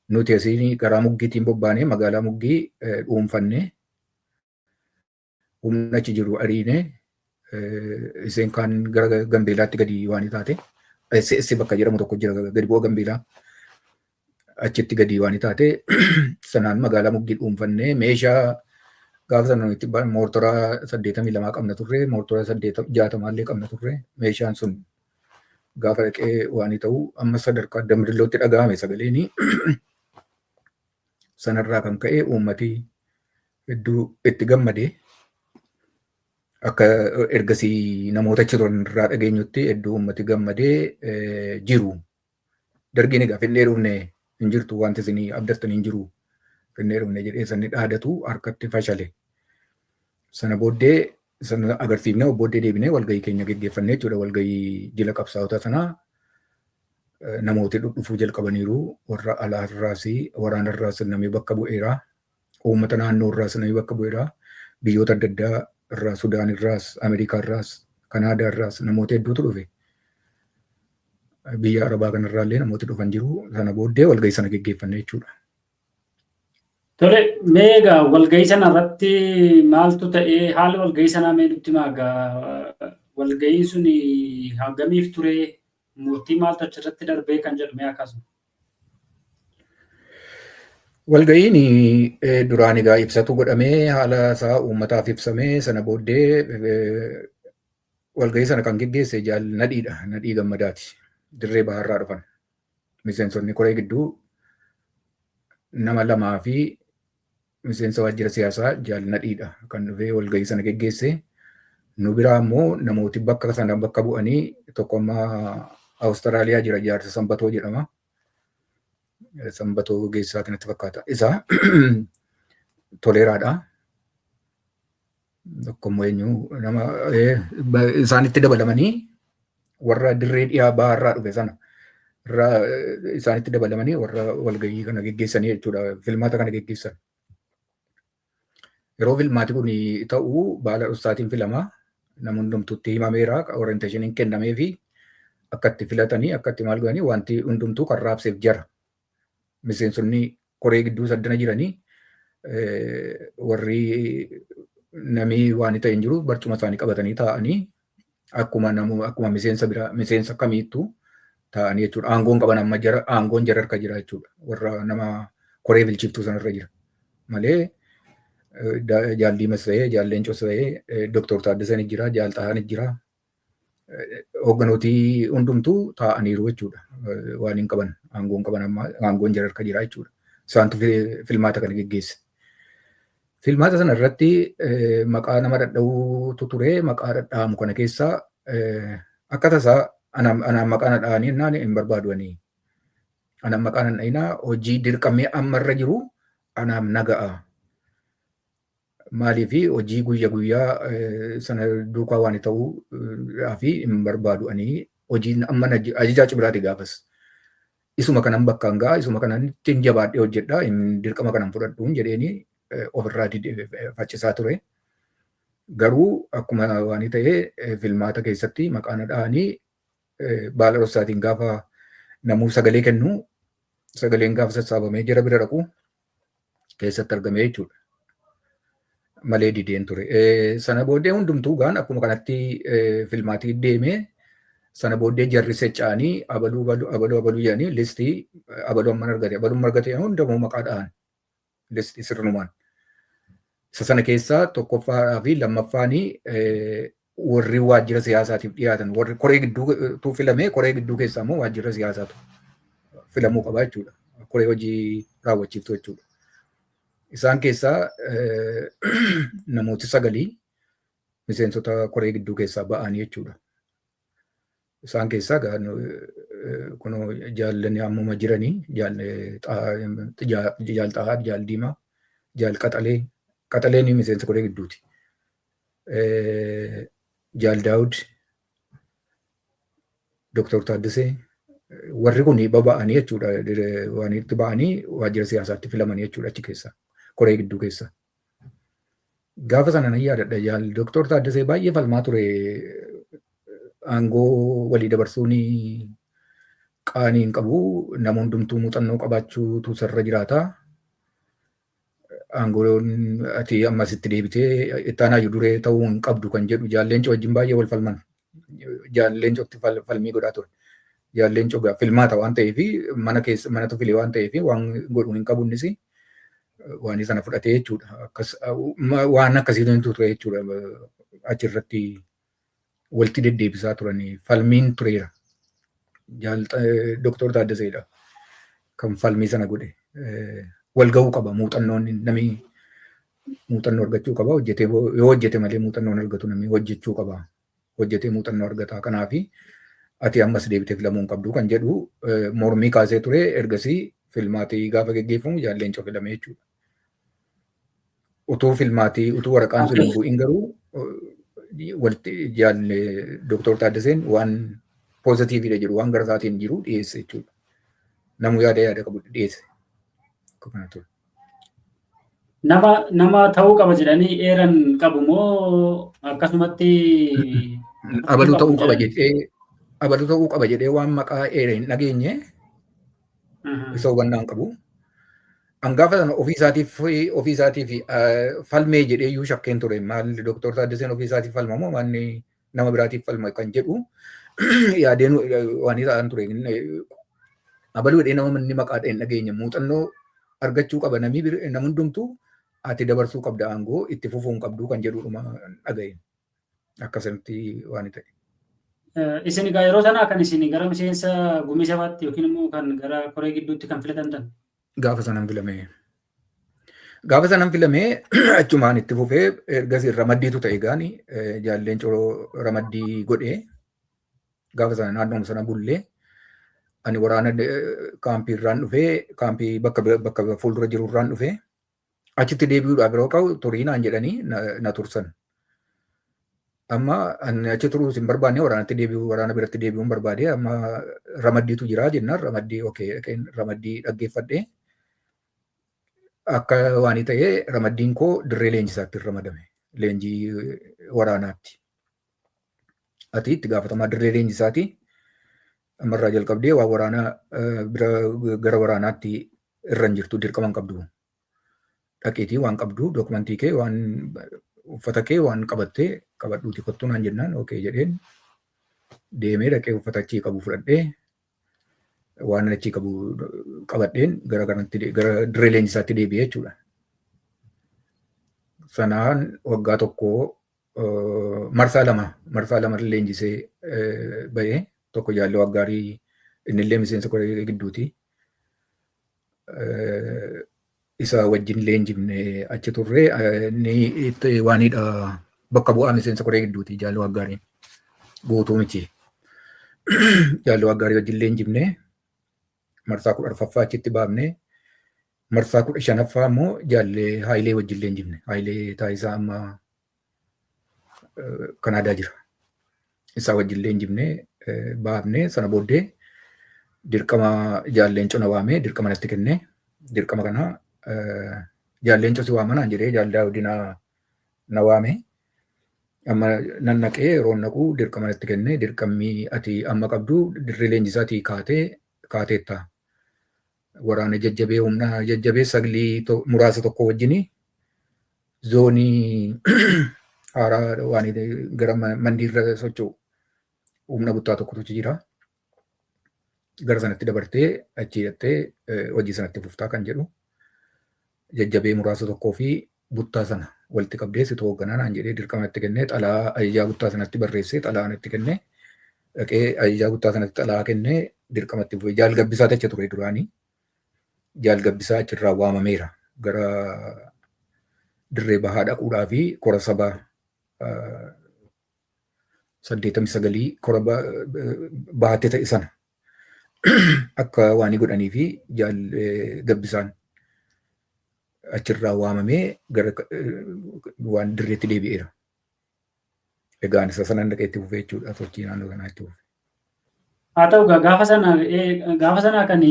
Nuti asiin karaa muggiitiin bobbaanee magaalaa Muggii dhuunfannee, humna achi jiru ariinee, isheen kaan gara Gambeelaatti gadi waan taate, SS bakka jedhamu tokko jira gadi bu'a Gambeelaa, achitti gadi waan taate. Sanaan magaalaa Muggii dhuunfannee, meeshaa gaafa sana nuti moortora 82 qabna turre, moortora 60 illee qabna turre. Meeshaan sun gaafa dhaqee waan ta'u amma sadarkaa Damdillootti dhaga'ame sagaleeni. Sanarraa kan ka'e uummati hedduu itti gammadee, akka ergasii namoota achi turan irraa dhageenyutti hedduu uummati gammadee jiru. Dargiin egaa "Finnee dhufne, hin jirtu, wanti isinii abdattan hin jiru, finnee dhufne" jedhee sanni dhaadatu harkatti fashale. Sana booddee sana agarsiifnee booddee deebinee walgahii keenya geggeeffannee jechuudha. Walgahii jila qabsaa'ota sanaa Namooti dhufuu jalqabaniiru. Warra alaarraas, waraanarraas namni bakka bu'eera. Uummata naannoo irraas namni bakka bu'eera. Biyyoota adda addaa irraa, Sudaan irraas, Ameerikaa irraas, Kanaadaa irraas namoota hedduutu dhufe. Biyya Arabaa kanarraa illee namooti dhufan jiru. Sana booddee walgahii sana geggeeffanne jechuudha. Tole, mee egaa walgahii sana irratti maaltu ta'ee, haala walgahii sanaa mee nutti himaa egaa? Walgahiin sun hangamiif ture, murtii maaltu achirratti darbee kan jedhu mee akkasuma. Walgahiin duraan egaa ibsatu godhamee, haala isaa uummataaf ibsamee, sana booddee walgahii sana kan geggeesse Jaal Nadhiidha. Nadhii Gammadaati. Dirree Baharraa dhufan. Miseensonni koree gidduu nama lamaa fi miseensa waajjira siyaasaa Jaal Nadhiidha kan dhufee walgahii sana geggeesse. Nu biraa immoo namooti bakka sana bakka bu'anii, tokko amma Awustiraaliyaa jira, jaarsa Sanbatoo jedhama. Sanbatoo Geessaa kanatti fakkaata. Isa Toleeraadha. Tokko immoo eenyu nama isaanitti dabalamanii, warra dirree dhiyaa baharraa dhufe sana irraa isaanitti dabalamanii warra walgahii kana geggeessanii jechuudha. Filmaata kana geggeessan. Yeroo filmaati kun ta'u baala dhoksaatiin filama. Nama hundumtuutti himameera. Orientationiin kennamee fi akka itti filatanii, akka itti maal godhanii, wanti hundumtuu kan raabseef jara. Miseensonni koree gidduu saddana jiranii warri namii waan ta'e hin jiru, barcuma isaanii qabatanii taa'anii akkuma namu akkuma miseensa biraa, miseensa kamiittuu taa'anii jechuudha. Aangoon qaban amma jara, aangoon jara harka jira jechuudha. Warra nama koree bilchiftuu sanarra jira. Malee Jaal Diimas ta'ee, Jaal Leencos ta'ee, Doktor Taaddasaan jira, Jaal Xahaan jira. Hoogganooti hundumtuu taa'aniiru jechuudha. Waan hin qaban, aangoon qaban amma aangoon jara harka jira jechuudha. Isaantu filmaata kana geggeesse. Filmaata sana irratti maqaa nama dhadha'uutu ture. Maqaa dhadha'amu kana keessaa akka tasaa anaan maqaa na dha'anii jennaan, hin barbaadu ani. Anaan maqaa nan dha'inaa, hojii dirqamee ammarra jiru anaaf naga'a. Maaliif, hojii guyya guyyaa sana duukaa waan ta'uu fi hin barbaadu ani, hojiin amma ajajaa cibiraati gaafas. Isuma kanan bakkaan ga'a, isuma kanan ittiin jabaadhee hojjedha, dirqama kanan fudhadhuun jedheeni ofirraa faccisaa ture. Garuu akkuma waan ta'ee filmaata keessatti maqaa na dha'anii, baala dhoksaatiin gaafa namuu sagalee kennu, sagaleen gaafa sassaabamee jara bira dhaqu keessatti argame jechuudha. Malee dideen ture. Sana booddee hundumtuu gaan akkuma kanatti filmaatii deemee, sana booddee jarri secca'anii abaluu abaluu abaluu abaluu jedhanii listii abaluu amman argate, abaluun argate, hundamuu maqaa dha'an listii sirnumaan. Isa sana keessaa tokkoffaadhaa fi lammaffaanii warri waajjira siyaasaatiif dhiyaatan, warri koree gidduutu filame, koree gidduu keessaa immoo waajjira siyaasaatu filamuu qaba jechuudha. Koree hojii raawwachiiftuu jechuudha. Isaan keessaa namooti sagalii miseensota koree gidduu keessaa ba'anii jechuudha. Isaan keessaa kunoo jaallanni ammuma jiranii, Jaal Xahaa, Jaal Diimaa, Jaal Qaxalee, Qaxaleen miseensa koree gidduuti. Jaal Daawud, Doktor Taaddasee, warri kun baba'anii jechuudha. Waan itti ba'anii waajjira siyaasaatti filamanii jechuudha achi keessa, koree gidduu keessa. Gaafa sana nan yaadadha, Jaal Doktor Taaddasee baay'ee falmaa ture, aangoo walii dabarsuun qaanii hin qabu, nama hundumtuu muuxannoo qabaachuutu sarara jiraata. Aangoon ati ammasitti deebitee itti aanaa duree ta'uu hin qabdu kan jedhu Jaal Leencoo wajjin baay'ee wal falman. Jaal Leencootti falmii godhaa ture. Jaal Leencoo filmaata waan ta'eef, mana keessa manatu file waan ta'eef, waan godhu hin qabu, innis waan sana fudhatee jechuudha. Akkas waan akkasiitu ture jechuudha. Achirratti walitti deddeebisaa turanii falmiin tureera. Jaal Doktor Taaddaseedha kan falmii sana godhe. Wal gahuu qaba, muuxannoon, namni muuxannoo argachuu qaba, hojjetee, yoo hojjete malee muuxannoon argatu, namni hojjechuu qaba. Hojjetee muuxannoo argata. Kanaafi ati ammas deebitee filamuu hin qabdu kan jedhu mormii kaasee ture. Ergasii filmaatii gaafa geggeeffamu Jaal Leencoo filame jechuudha. Utuu filmaatii, utuu waraqaan sun hin bu'in garuu walitti Jaal Doktor Taaddaseen waan Positivedha jedhu, waan gara isaatiin jiru dhiyeesse jechuudha. Namu yaada yaada qabu dhiyeesse. Akka kana ture. Nama ta'uu qaba jedhanii eeran qabu moo akkasumatti? Abaluu ta'uu qaba jedhee, abaluu ta'uu qaba jedhee waan maqaa eere hin dhageenye, isa hubannaa hin qabu. Hangaafa sana ofii isaatiif falmee jedhee iyyuu shakkeen ture. Maal, Dooktor Taaddaseen ofii isaatiif falma moo maanni nama biraatiif falma kan jedhu yaadeen waan ta'an ture. Abaluu jedhee nama inni maqaa hin dhageenye. Muuxannoo argachuu qaba namni, nama hundumtuu ati dabarsuu qabda, aangoo itti fufuu hin qabdu kan jedhudhuma dhaga'een. Akkasumatti waan ta'e. Isin egaa yeroo sanaa kan isin gara miseensa gumii sabaatti yookiin immoo kan gara koree gidduutti kan filatamtan? Gaafa sanan filamee. Gaafa sanan filamee achumaan itti fufee, ergasii ramaddiitu ta'e gaani jaalleen coroo ramaddii godhee, gaafa sana naannoo sana bullee, ani waraana kaampii irraan dhufee, kaampii bakka fuuldura jiru irraan dhufee, achitti deebi'uudhaaf yeroo qabu turii naan jedhanii na tursan. Amma ani achi turuus hin barbaanne, waraanatti deebi'uu, waraana biratti deebi'uu hin barbaade. Amma ramaddiitu jira jennaan, ramaddii okay, ramaddii dhaggeeffadhee, akka waan ta'ee ramaddiin koo dirree leenjisaatti ramadame, leenjii waraanaatti. Ati itti gaafatamaa dirree leenjisaati. Ammarraa jalqabdee waan waraanaa bira gara waraanaatti irra hin jirtu, dirqama hin qabdu. Dhaqiitii waan qabdu, dookumentii kee, waan uffata kee waan qabattee qabadhuuti kottuu naan jennaan, okay jedheen deemee dhaqee uffata achii qabu fudhadhee, waan achii qabu qabadheen gara kanatti, gara dirree leenjisaatti deebi'ee jechuudha. Sanaan waggaa tokko marsaa lama leenjisee ba'ee, tokko jaallee waggaarii, innillee miseensa koree gidduuti. Isa wajjin leenjifne achi turre. Inni itti waanidha, bakka bu'aa miseensa koree gidduuti jaallee waggaariin, guutuu miti. Jaallee waggaarii wajjin leenjifne, marsaa 14ffaa achitti baafne. Marsaa 15ffaa immoo jaallee Haayilee wajjin leenjifne. Haayilee Taayisaa amma Kanaadaa jira. Isaa wajjin leenjifne baafne. Sana booddee dirqama jaalleen cona waamee dirqama natti kenne. Dirqama kana jaalleen cosi waama naan jedhee, jaal Daawudii na waame. Amma nan naqee, yeroo naquu dirqama natti kenne. Dirqamni ati amma qabdu dirree leenjisaatii kaatee kaateetta. Waraana jajjabee, humna jajjabee saglii muraasa tokko wajjini zoonii haaraa waan gara mandiirra socho'u humna buttaa tokkotu jira. Gara sanatti dabartee achi hidhattee hojii sanatti fuftaa kan jedhu, jajjabee muraasa tokkoo fi buttaa sana walitti qabdee situ hoogganaa naan jedhee dirqama natti kennee, xalaa ajajaa buttaa sanatti barreessee, xalaa natti kennee, dhaqee ajajaa buttaa sanatti xalaa kennee dirqama itti fufee. Jaal Gabbisaa achi ture duraanii. Jaal Gabbisaa achirraa waamameera gara dirree bahaa dhaquudhaa fi kora sabaa 89 kora bahattee ta'e sana akka waan godhanii fi jaal Gabbisaan achirraa waamamee gara waan dirreetti deebi'eera. Egaan isa sanan dhaqee itti fufee jechuudha, sochii naannoo sanaa itti fufe. Haa ta'u, gaafa sana kan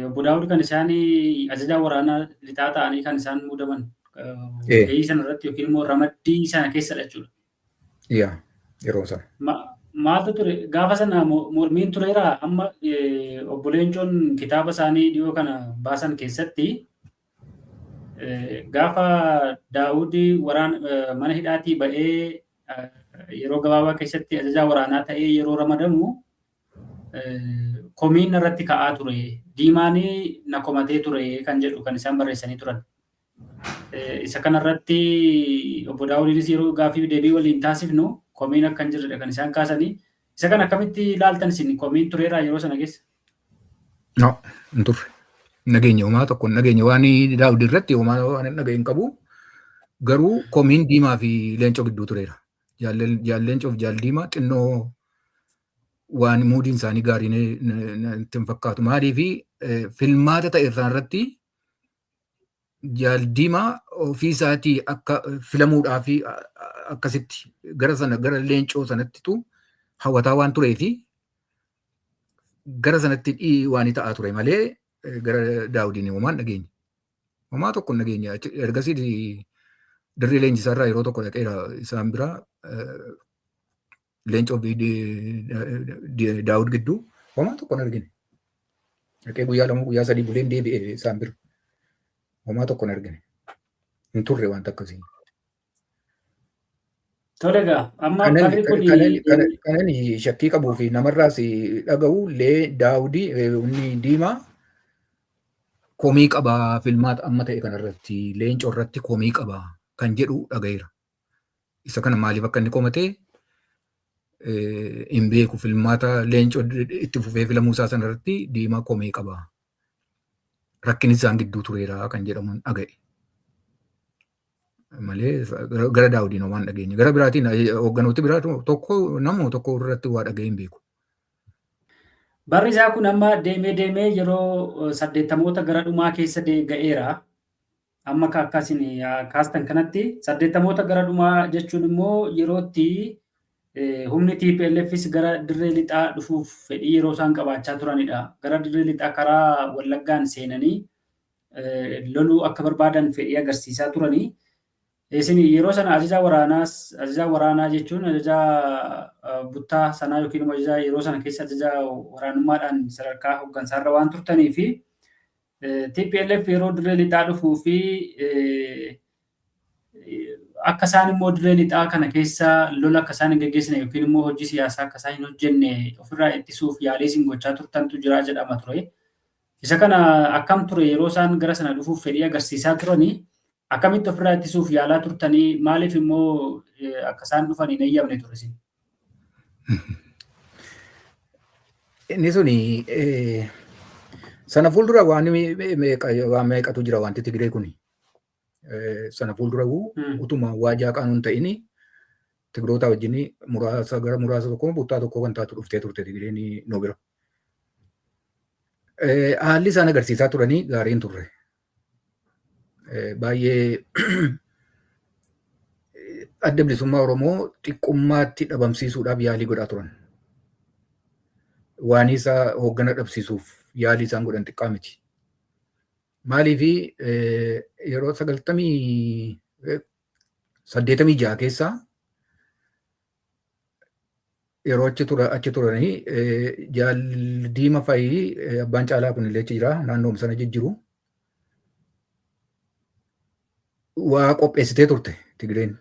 obbo Daawud kan isaan ajajaa waraanaa lixaa ta'anii kan isaan muudaman gahii sana irratti yookiin immoo ramaddii sana keessadha jechuudha. Yaa, yeroo sana. Maaltu ture gaafa sana? Mormiin tureera? Amma obbo Leencoon kitaaba isaanii dhiyoo kana baasan keessatti, gaafa Daawud waraana mana hidhaatii ba'ee yeroo gabaabaa keessatti ajajaa waraanaa ta'ee yeroo ramadamu komiin irratti ka'aa ture. Diimaan na komatee ture kan jedhu kan isaan barreessanii turan. Isa kanarratti obbo Daawudiinis yeroo gaaffii deebii waliin taasifnu komiin akka hin jirredha kan isaan kaasanii. Isa kana akkamitti ilaaltan isin? Komiin tureeraa yeroo sana keessa? No, hin turre. Nageenya homaa tokko hin dhageenye, waan Daawud irratti homaa waan hin dhageenye hin qabu. Garuu komiin Diimaa fi Leencoo gidduu tureera. Jaal Leencoo fi Jaal Diimaa xinnoo waan moodiin isaanii gaarii natti hin fakkaatu. Maaliif, filmaata ta'e isaan irratti Jaal Diimaa ofii isaatii akka filamuudhaa fi akkasitti gara sana, gara Leencoo sanattitu hawwataa waan turee fi gara sanatti waan ta'aa ture malee gara Daawudiin homaa hin dhageenye. Homaa tokko hin dhageenye. Ergasii dirree leenjisaarraa yeroo tokko dhaqeera isaan bira, Leencoo fi Daawud gidduu homaa tokko hin argine. Dhaqee guyyaa 2, guyyaa 3 buleen deebi'e isaan bira. Homaa tokko hin argine. Hin turre wanta akkasii. Tole egaa, amma barri kun Kanan shakkii qabuu fi namarraas dhaga'u lee Daawudii inni Diimaa komii qabaa, filmaata amma ta'e kanarratti Leencoo irratti komii qabaa kan jedhu dhaga'eera. Isa kana maaliif akka inni komatee hin beeku. Filmaata Leencoo itti fufee filamuu isaa sanarratti Diimaa komii qabaa. Rakkinni isaan gidduu tureera kan jedhamu dhaga'e. Malee gara Daawudiin homaa hin dhageenye. Gara biraatiin hoogganooti biraa tokko nama tokko irratti waa dhaga'ee hin beeku. Barri isaa kun amma deemee deemee yeroo 80moota gara dhumaa keessa ga'eera. Amma akka isin kaastan kanatti 80moota gara dhumaa jechuun immoo yerootti humni TPLFs gara dirree lixaa dhufuuf fedhii yeroo isaan qabaachaa turanidha. Gara dirree lixaa karaa Wallaggaan seenanii loluu akka barbaadan fedhii agarsiisaa turanii. Isin yeroo sana ajajaa waraanaas, ajajaa waraanaa jechuun ajajaa buttaa sanaa yookiin immoo ajajaa yeroo sana keessa ajajaa waraanummaadhaan sadarkaa hooggansaarra waan turtanii fi TPLF yeroo dirree lixaa dhufuu fi akka isaan immoo dirree lixaa kana keessa lola akka isaan hin geggeessine yookiin immoo hojii siyaasaa akka isaan hin hojjenne ofirraa ittisuuf yaalii isin gochaa turtantu jira jedhama ture. Isa kana akkam ture? Yeroo isaan gara sana dhufuuf fedhii agarsiisaa turanii akkamitti ofirraa ittisuuf yaalaa turtanii? Maaliif immoo akka isaan dhufan hin eeyyamne ture isin? Inni suni sana fuuldura waan waan meeqatu jira wanti Tigree kuni. Sana fuuldura utuma waajaa qaanuun ta'ini Tigroota wajjin muraasa gara muraasa tokko buttaa tokko kan taatu dhuftee turte Tigreen nu bira. Haalli isaan agarsiisaa turanii gaarii hin turre. Baay'ee Adda Bilisummaa Oromoo xiqqummaatti dhabamsiisuudhaaf yaalii godhaa turan. Waan isaa hooggana dhabsiisuuf yaalii isaan godhan xiqqaa miti. Maaliif, yeroo 90, 86 keessaa yeroo achi turanii Jaal Diima fa'ii, abbaan caalaa kun illee achi jira, naannooma sana jijjiru. Waa qopheessitee turte Tigreen.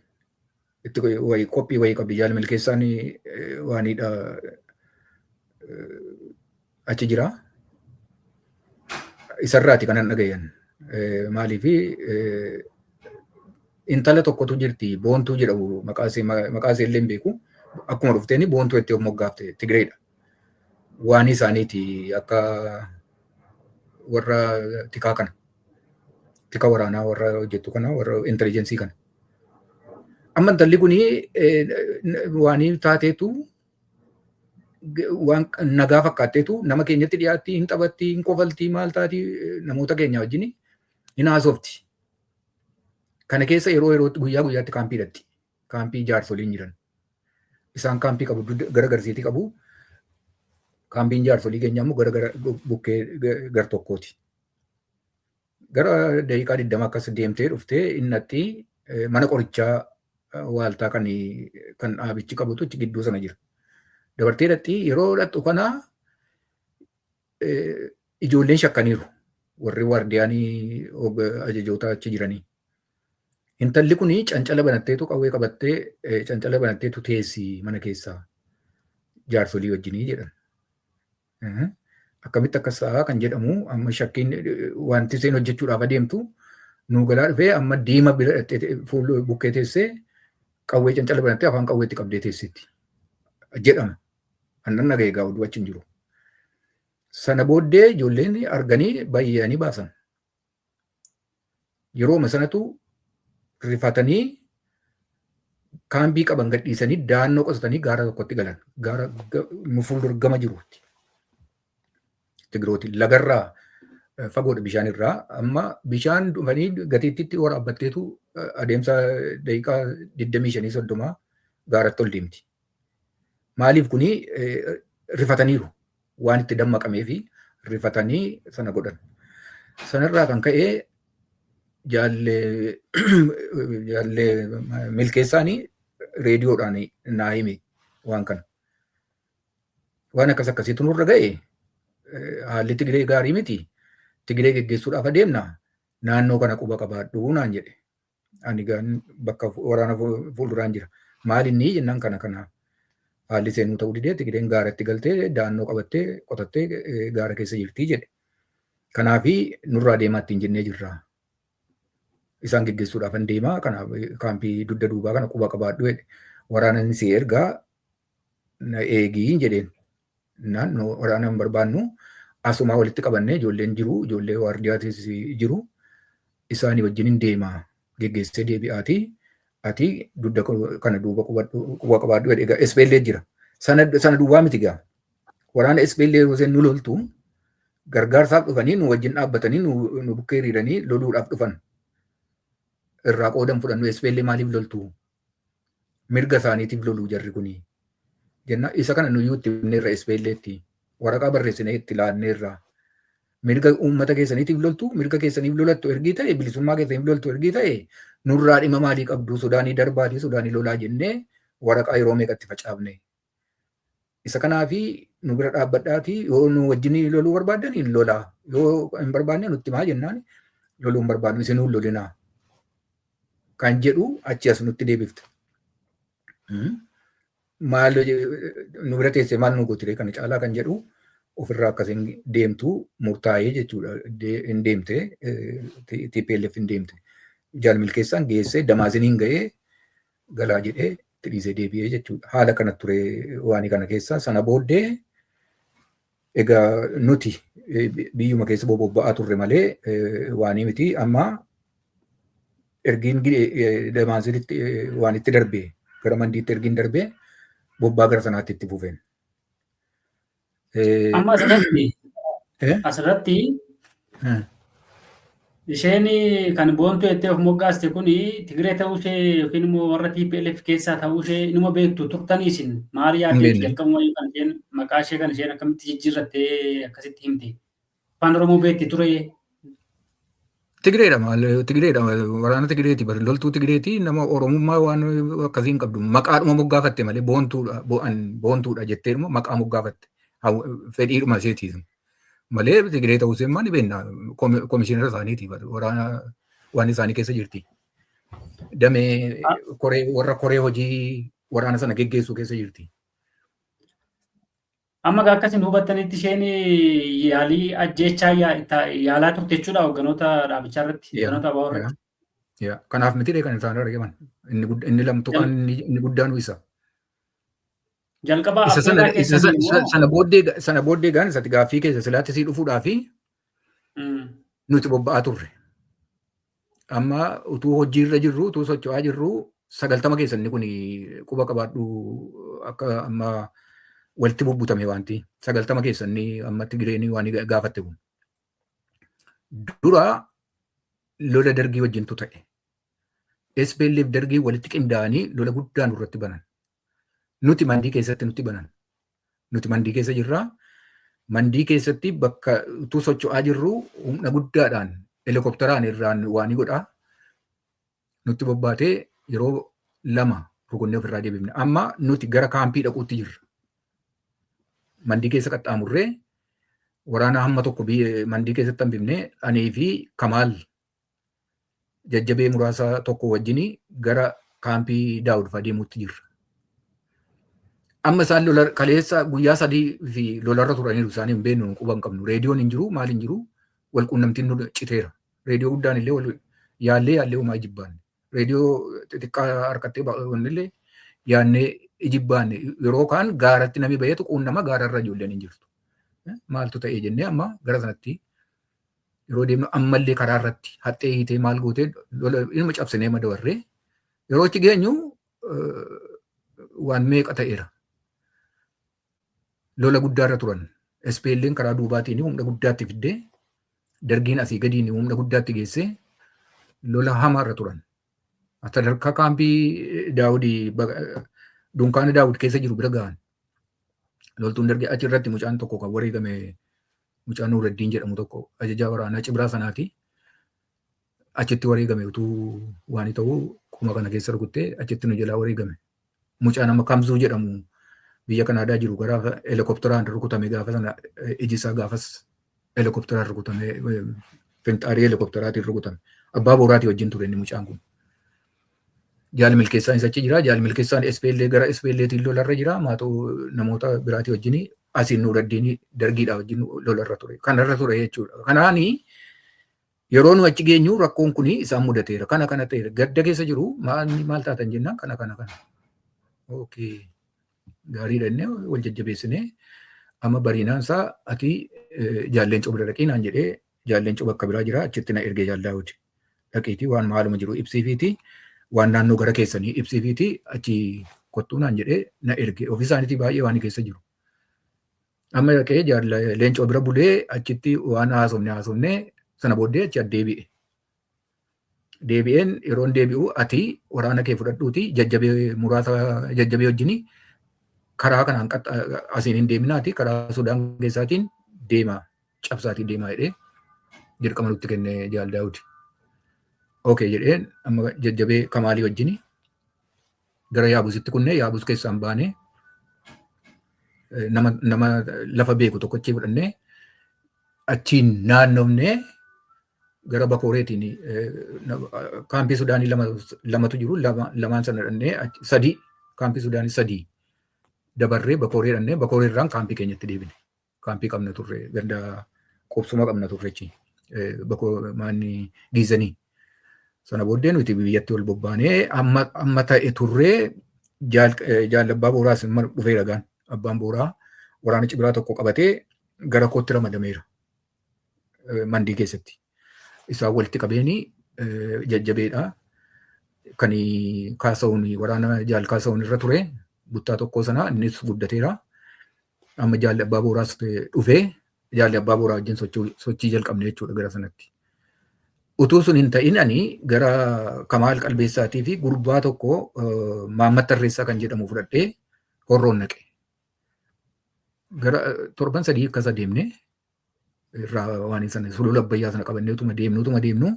Itti wayii qophii wayii qabdi. Jaal Milkeessaan waanidha achi jira. Isarraati kanan dhagayan. Maaliif, intala tokkotu jirti, Boontuu jedhamu, maqaa ishee illee hin beeku. Akkuma dhufteeni Boontuu itti of moggaafte, Tigreedha. Waan isaaniiti akka warra tikaa kana. Tika waraanaa warra hojjettu kana, warra intelligence kana. Amma intalli kuni waan taateetu waan nagaa fakkaatteetu nama keenyatti dhiyaatti, hin taphatti, hin kofalti, maal taati, namoota keenya wajjin hin haasofti. Kana keessa yeroo yerootti guyyaa guyyaatti kaampii hidhatti. Kaampii jaarsoliin jiran. Isaan kaampii qabu, gara garsiitii qabu. Kaampiin jaarsolii keenyaa immoo gara gara bukkee gar tokkooti. Gara daqiiqaa 20 akkas deemtee dhuftee innatti mana qorichaa waaltaa kan dhaabichi qabutu achi gidduu sana jira. Dabartee dhaqxii. Yeroo dhaqxu kana ijoolleen shakkaniiru, warri waardiyaanii ajajoota achi jiranii. Intalli kun cancala banatteetu, qawwee qabattee cancala banatteetu teessi mana keessaa jaarsolii wajjinii jedhan. Akkamitti akkas ta'a kan jedhamu amma shakkiin wanti isheen hojjechuudhaaf adeemtu nuu galaa dhufee, amma Diima bira fuula bukkee teessee qawwee cancala banattee afaan qawweetti qabdee teessitti jedhama. Annan dhaga'e egaa, oduu achi hin jiru. Sana booddee ijoolleen arganii baay'anii baasan. Yerooma sanatu rifatanii kaambii qaban gadhiisanii daannoo qosatanii gaara tokkotti galan. Gaara nu fuuldura gama jirutti. Tigirooti lagarraa fagoodha bishaan irraa. Amma bishaan dhufanii gatiittitti waraabbatteetu adeemsa daqiiqaa 25, 30 gaaratti ol deemti. Maaliif kuni rifataniiru waan itti dammaqamee fi rifatanii sana godhan. Sanarraa kan ka'e jaallee Milkeessaanii reediyoodhaan naa hime waan kana. Waan akkas akkasiitu nurra ga'e, haalli Tigiree gaarii miti. Tigiree geggeessuudhaaf adeemna. Naannoo kana quba qabaadhu naan jedhe. Ani bakka waraana fuulduraan jira. Maal inni jennaan kana kana haalli seenuu ta'uu didee Tigireen gaaratti galtee da'annoo qabattee qotattee gaara keessa jirti jedhe. Kanaafi nurraa deemaa ittiin jennee jirra. Isaan geggeessuudhaaf an deemaa, kanaaf kaampii dugda duubaa kana quba qabaadhu jedhe. Waraana inni si ergaa na eegii jedheen. Naannoo waraana hin barbaannu, asumaa walitti qabannee ijoolleen jiru, ijoollee waardiyaatis jiru, isaanii wajjin hin deemaa, geggeessee deebi'aatii ati dugda kana duuba quba qabaadhu jedhe. Egaa SPLA jira. Sana duwwaa miti gaa. Waraana SPLA yeroo isheen nu loltu gargaarsaaf dhufanii nu wajjin dhaabbatanii nu bukkee hiriiranii loluudhaaf dhufan. Irraa qoodan fudhannu, SPLA maaliif loltu? Mirga isaaniitiif loluu jarri kuni. Jenna isa kana nuyyuu itti himneerra, SPLAtti. Waraqaa barreessinee itti laanneerra. Mirga uummata keessaniitiif loltu, mirga keessaniif lolattu ergii ta'e, bilisummaa keessaniif loltu ergii ta'e, nurraa dhimma maalii qabdu? Sudaanii darbaatii Sudaanii lolaa jennee waraqaa yeroo meeqatti facaafne. Isa kanaafi nu bira dhaabbadhaatii yoo nu wajjin loluu barbaaddan hin lolaa, yoo hin barbaanne nutti maa jennaan loluu hin barbaadnu, isinuu hin lolinaa kan jedhu achi as nutti deebifte. Maal nu bira teessee maal nu gootire kana caalaa kan jedhu ofirraa akkasiin deemtu murtaa'ee jechuudha. Hin deemte, TPLF hin deemte. Jaal Milkeessaan geessee Damaaziniin ga'ee galaa jedhee itti dhiisee deebi'ee jechuudha. Haala kana ture waan kana keessa. Sana booddee egaa nuti biyyuma keessa bobba'aa turre malee waanii miti. Amma ergiin Damaazinitti waan itti darbee gara Mandiitti ergiin darbee bobbaa gara sanaatti itti fufeen. Amma asirratti isheen kan Boontuu jettee of moggaaste kun Tigree ta'uu ishee yookiin immoo warra TPLF keessaa ta'uu ishee inuma beektu turtanii? Isin maal yaaddeetti jalqabuma kan isheen maqaa ishee kan isheen akkamitti jijjiirrattee akkasitti himte? Afaan Oromoo beekti ture? Tigreedha, maal Tigreedha, waraana Tigreeti, bari loltuu Tigreeti, nama Oromummaa waan akkasii hin qabdu, maqaadhuma moggaafatte malee Boontuudha, Boontuudha jetteedhuma maqaa moggaafatte fedhiidhuma isheetiif malee Tigree ta'uu ishee ni beekna, komishinara isaaniiti, waraana waan isaanii keessa jirti. Damee koree warra koree hojii waraana sana geggeessuu keessa jirti. Amma akkasin hubattanitti isheen yaalii ajjeechaa yaalaa turte jechuudha hoogganoota dhaabichaa irratti, hoogganoota ABO irratti. Kanaaf miti kan isaan argaman. Inni lamtuqaan inni guddaan isa. Jalqaba Sana booddee gaan isatti gaaffii keessa silaatti sii dhufuudhaa fi nuti bobba'aa turre. Amma utuu hojiirra jirru, utuu socho'aa jirru, 90 keessa inni kun quba qabaadhu akka amma walitti bubbutame wanti 90 keessa inni amma Tigireen waan gaafatte kun. Dura lola Dargii wajjintu ta'e. SPLF Dargii walitti qindaa'anii lola guddaa nurratti banan. Nuti Mandii keessatti nutti banan. Nuti Mandii keessa jirraa. Mandii keessatti bakka utuu socho'aa jirru humna guddaadhaan helikopteraan irraan waan godhaa. Nutti bobbaatee yeroo lama rukunnee ofirraa deebifne. Amma nuti gara kaampii dhaquutti jirra. Mandii keessa qaxxaamurree waraana hamma tokko Mandii keessatti hambifnee anii fi Kamaal jajjabee muraasa tokko wajjin gara kaampii Daawud fa'aa deemuutti jirra. Amma isaan lola kaleessa guyyaa 3 fi lolarra turaniiru, isaanii hin beeknu, quba hin qabnu. Reediyoon hin jiru, maal hin jiru, wal quunnamtiin nu citeera. Reediyoo guddaan illee wal yaallee yaallee homaa ijibbaanne. Reediyoo xixiqqaa harkattee illee yaannee ijibbaanne. Yeroo kaan gaaratti namni baheetu quunnama, gaararra ijoolleen hin jirtu. Maaltu ta'ee jennee amma gara sanatti yeroo deemnu ammallee karaa irratti haxxee hiitee maal gootee lola ilma cabsinee madawarree yeroo achi geenyu waan meeqa ta'eera. Lola guddaarra turan. SPL'n karaa duubaatiin humna guddaatti fiddee, Dargiin asii gadiin humna guddaatti geessee lola hamaarra turan. Sadarkaa kaampii Daawudii, dunkaana Daawud keessa jiru bira ga'an. Loltuun dargii achirratti mucaan tokko kan wareegame, mucaan Nuuraddiin jedhamu tokko, ajajaa waraanaa Cibraa sanaati. Achitti wareegame. Utuu waan ta'uu qoma kana keessa rukuttee achitti nu jalaa wareegame. Mucaan amma Kamzuu jedhamu biyya Kanaadaa jiru gara helikopteraan rukutame gaafa sana, iji isaa gaafas helikopteraan rukutame, finxaarii helikopteraatiin rukutame. Abbaa Booraatii wajjin ture inni mucaan kun. Jaal Milkeessaan isa achi jira. Jaal Milkeessaan SPLA gara SPLAtiin lolarra jira. Maatuu namoota biraatii wajjin asiin Nuuraddiin dargiidhaa wajjin lolarra ture. Kanarra ture jechuudha. Kanaani yeroo nu achi geenyu rakkoon kun isaan mudateera. Kana kana ta'eera. Gadda keessa jiru. Maal maal taatan jennaan, kana kana kana. Okay. Gaariidha inni wal jajjabeessinee amma bariinaan isaa ati jaalleen cobra dhaqii naan jedhee, jaalleen coba akka biraa jira, achitti na ergee Jaal Daawud. Dhaqiitii waan maaluma jiru ibsiifiiti, waan naannoo gara keessanii ibsiifiiti achi kottuu naan jedhee na erge. Ofii isaaniitii baay'ee waan keessa jiru. Amma dhaqee leencoo bira bulee achitti waan haasofne haasofne, sana booddee achi addeebi'e. Deebi'een yeroon deebi'u ati waraana kee fudhadhuuti jajjabee muraasa jajjabee wajjini karaa kanaan asiin hin deeminaati, karaa Sudaan keessaatiin deema, cabsaatii deemaa jedhee dirqama nutti kenne Jaal Daawud. Okay jedheen, amma jajjabee Kamaalii wajjini gara Yaabusitti kunnee Yaabus keessaan baanee nama lafa beeku tokkochi fudhannee achiin naannofnee gara Bakooreetiin, kaampii Sudaanii lamatu jiru, lamaan sana dhannee, sadii, kaampii Sudaanii sadii dabarree Bakooree dhannee, Bakooree irraan kaampii keenyatti deebine. Kaampii qabna turre, ganda qubsuma qabna turre achi bakoo maanni giizanii. Sana booddee nuti biyyatti ol bobbaanee amma amma ta'e turree Jaal Abbaa Booraas dhufeera gaan. Abbaan Booraa waraana Cibiraa tokko qabatee gara kootti ramadameera. Mandii keessatti. Isaan walitti qabeeni jajjabeedha. Kan kaasa'uun waraana Jaal kaasa'uun irra ture buttaa tokko sana, innis guddateera. Amma Jaalli Abbaa Booraas dhufee Jaalli Abbaa Booraa wajjin sochii jalqabne jechuudha gara sanatti. Utuu sun hin ta'in ani gara Kamaal Qalbeessaatii fi gurbaa tokko Maammat Tarreessaa kan jedhamu fudhadhee Horroon naqe. Gara torban 3 akkas adeemne irraa waan sana sulula Abbayyaa sana qabannee utuma deemnu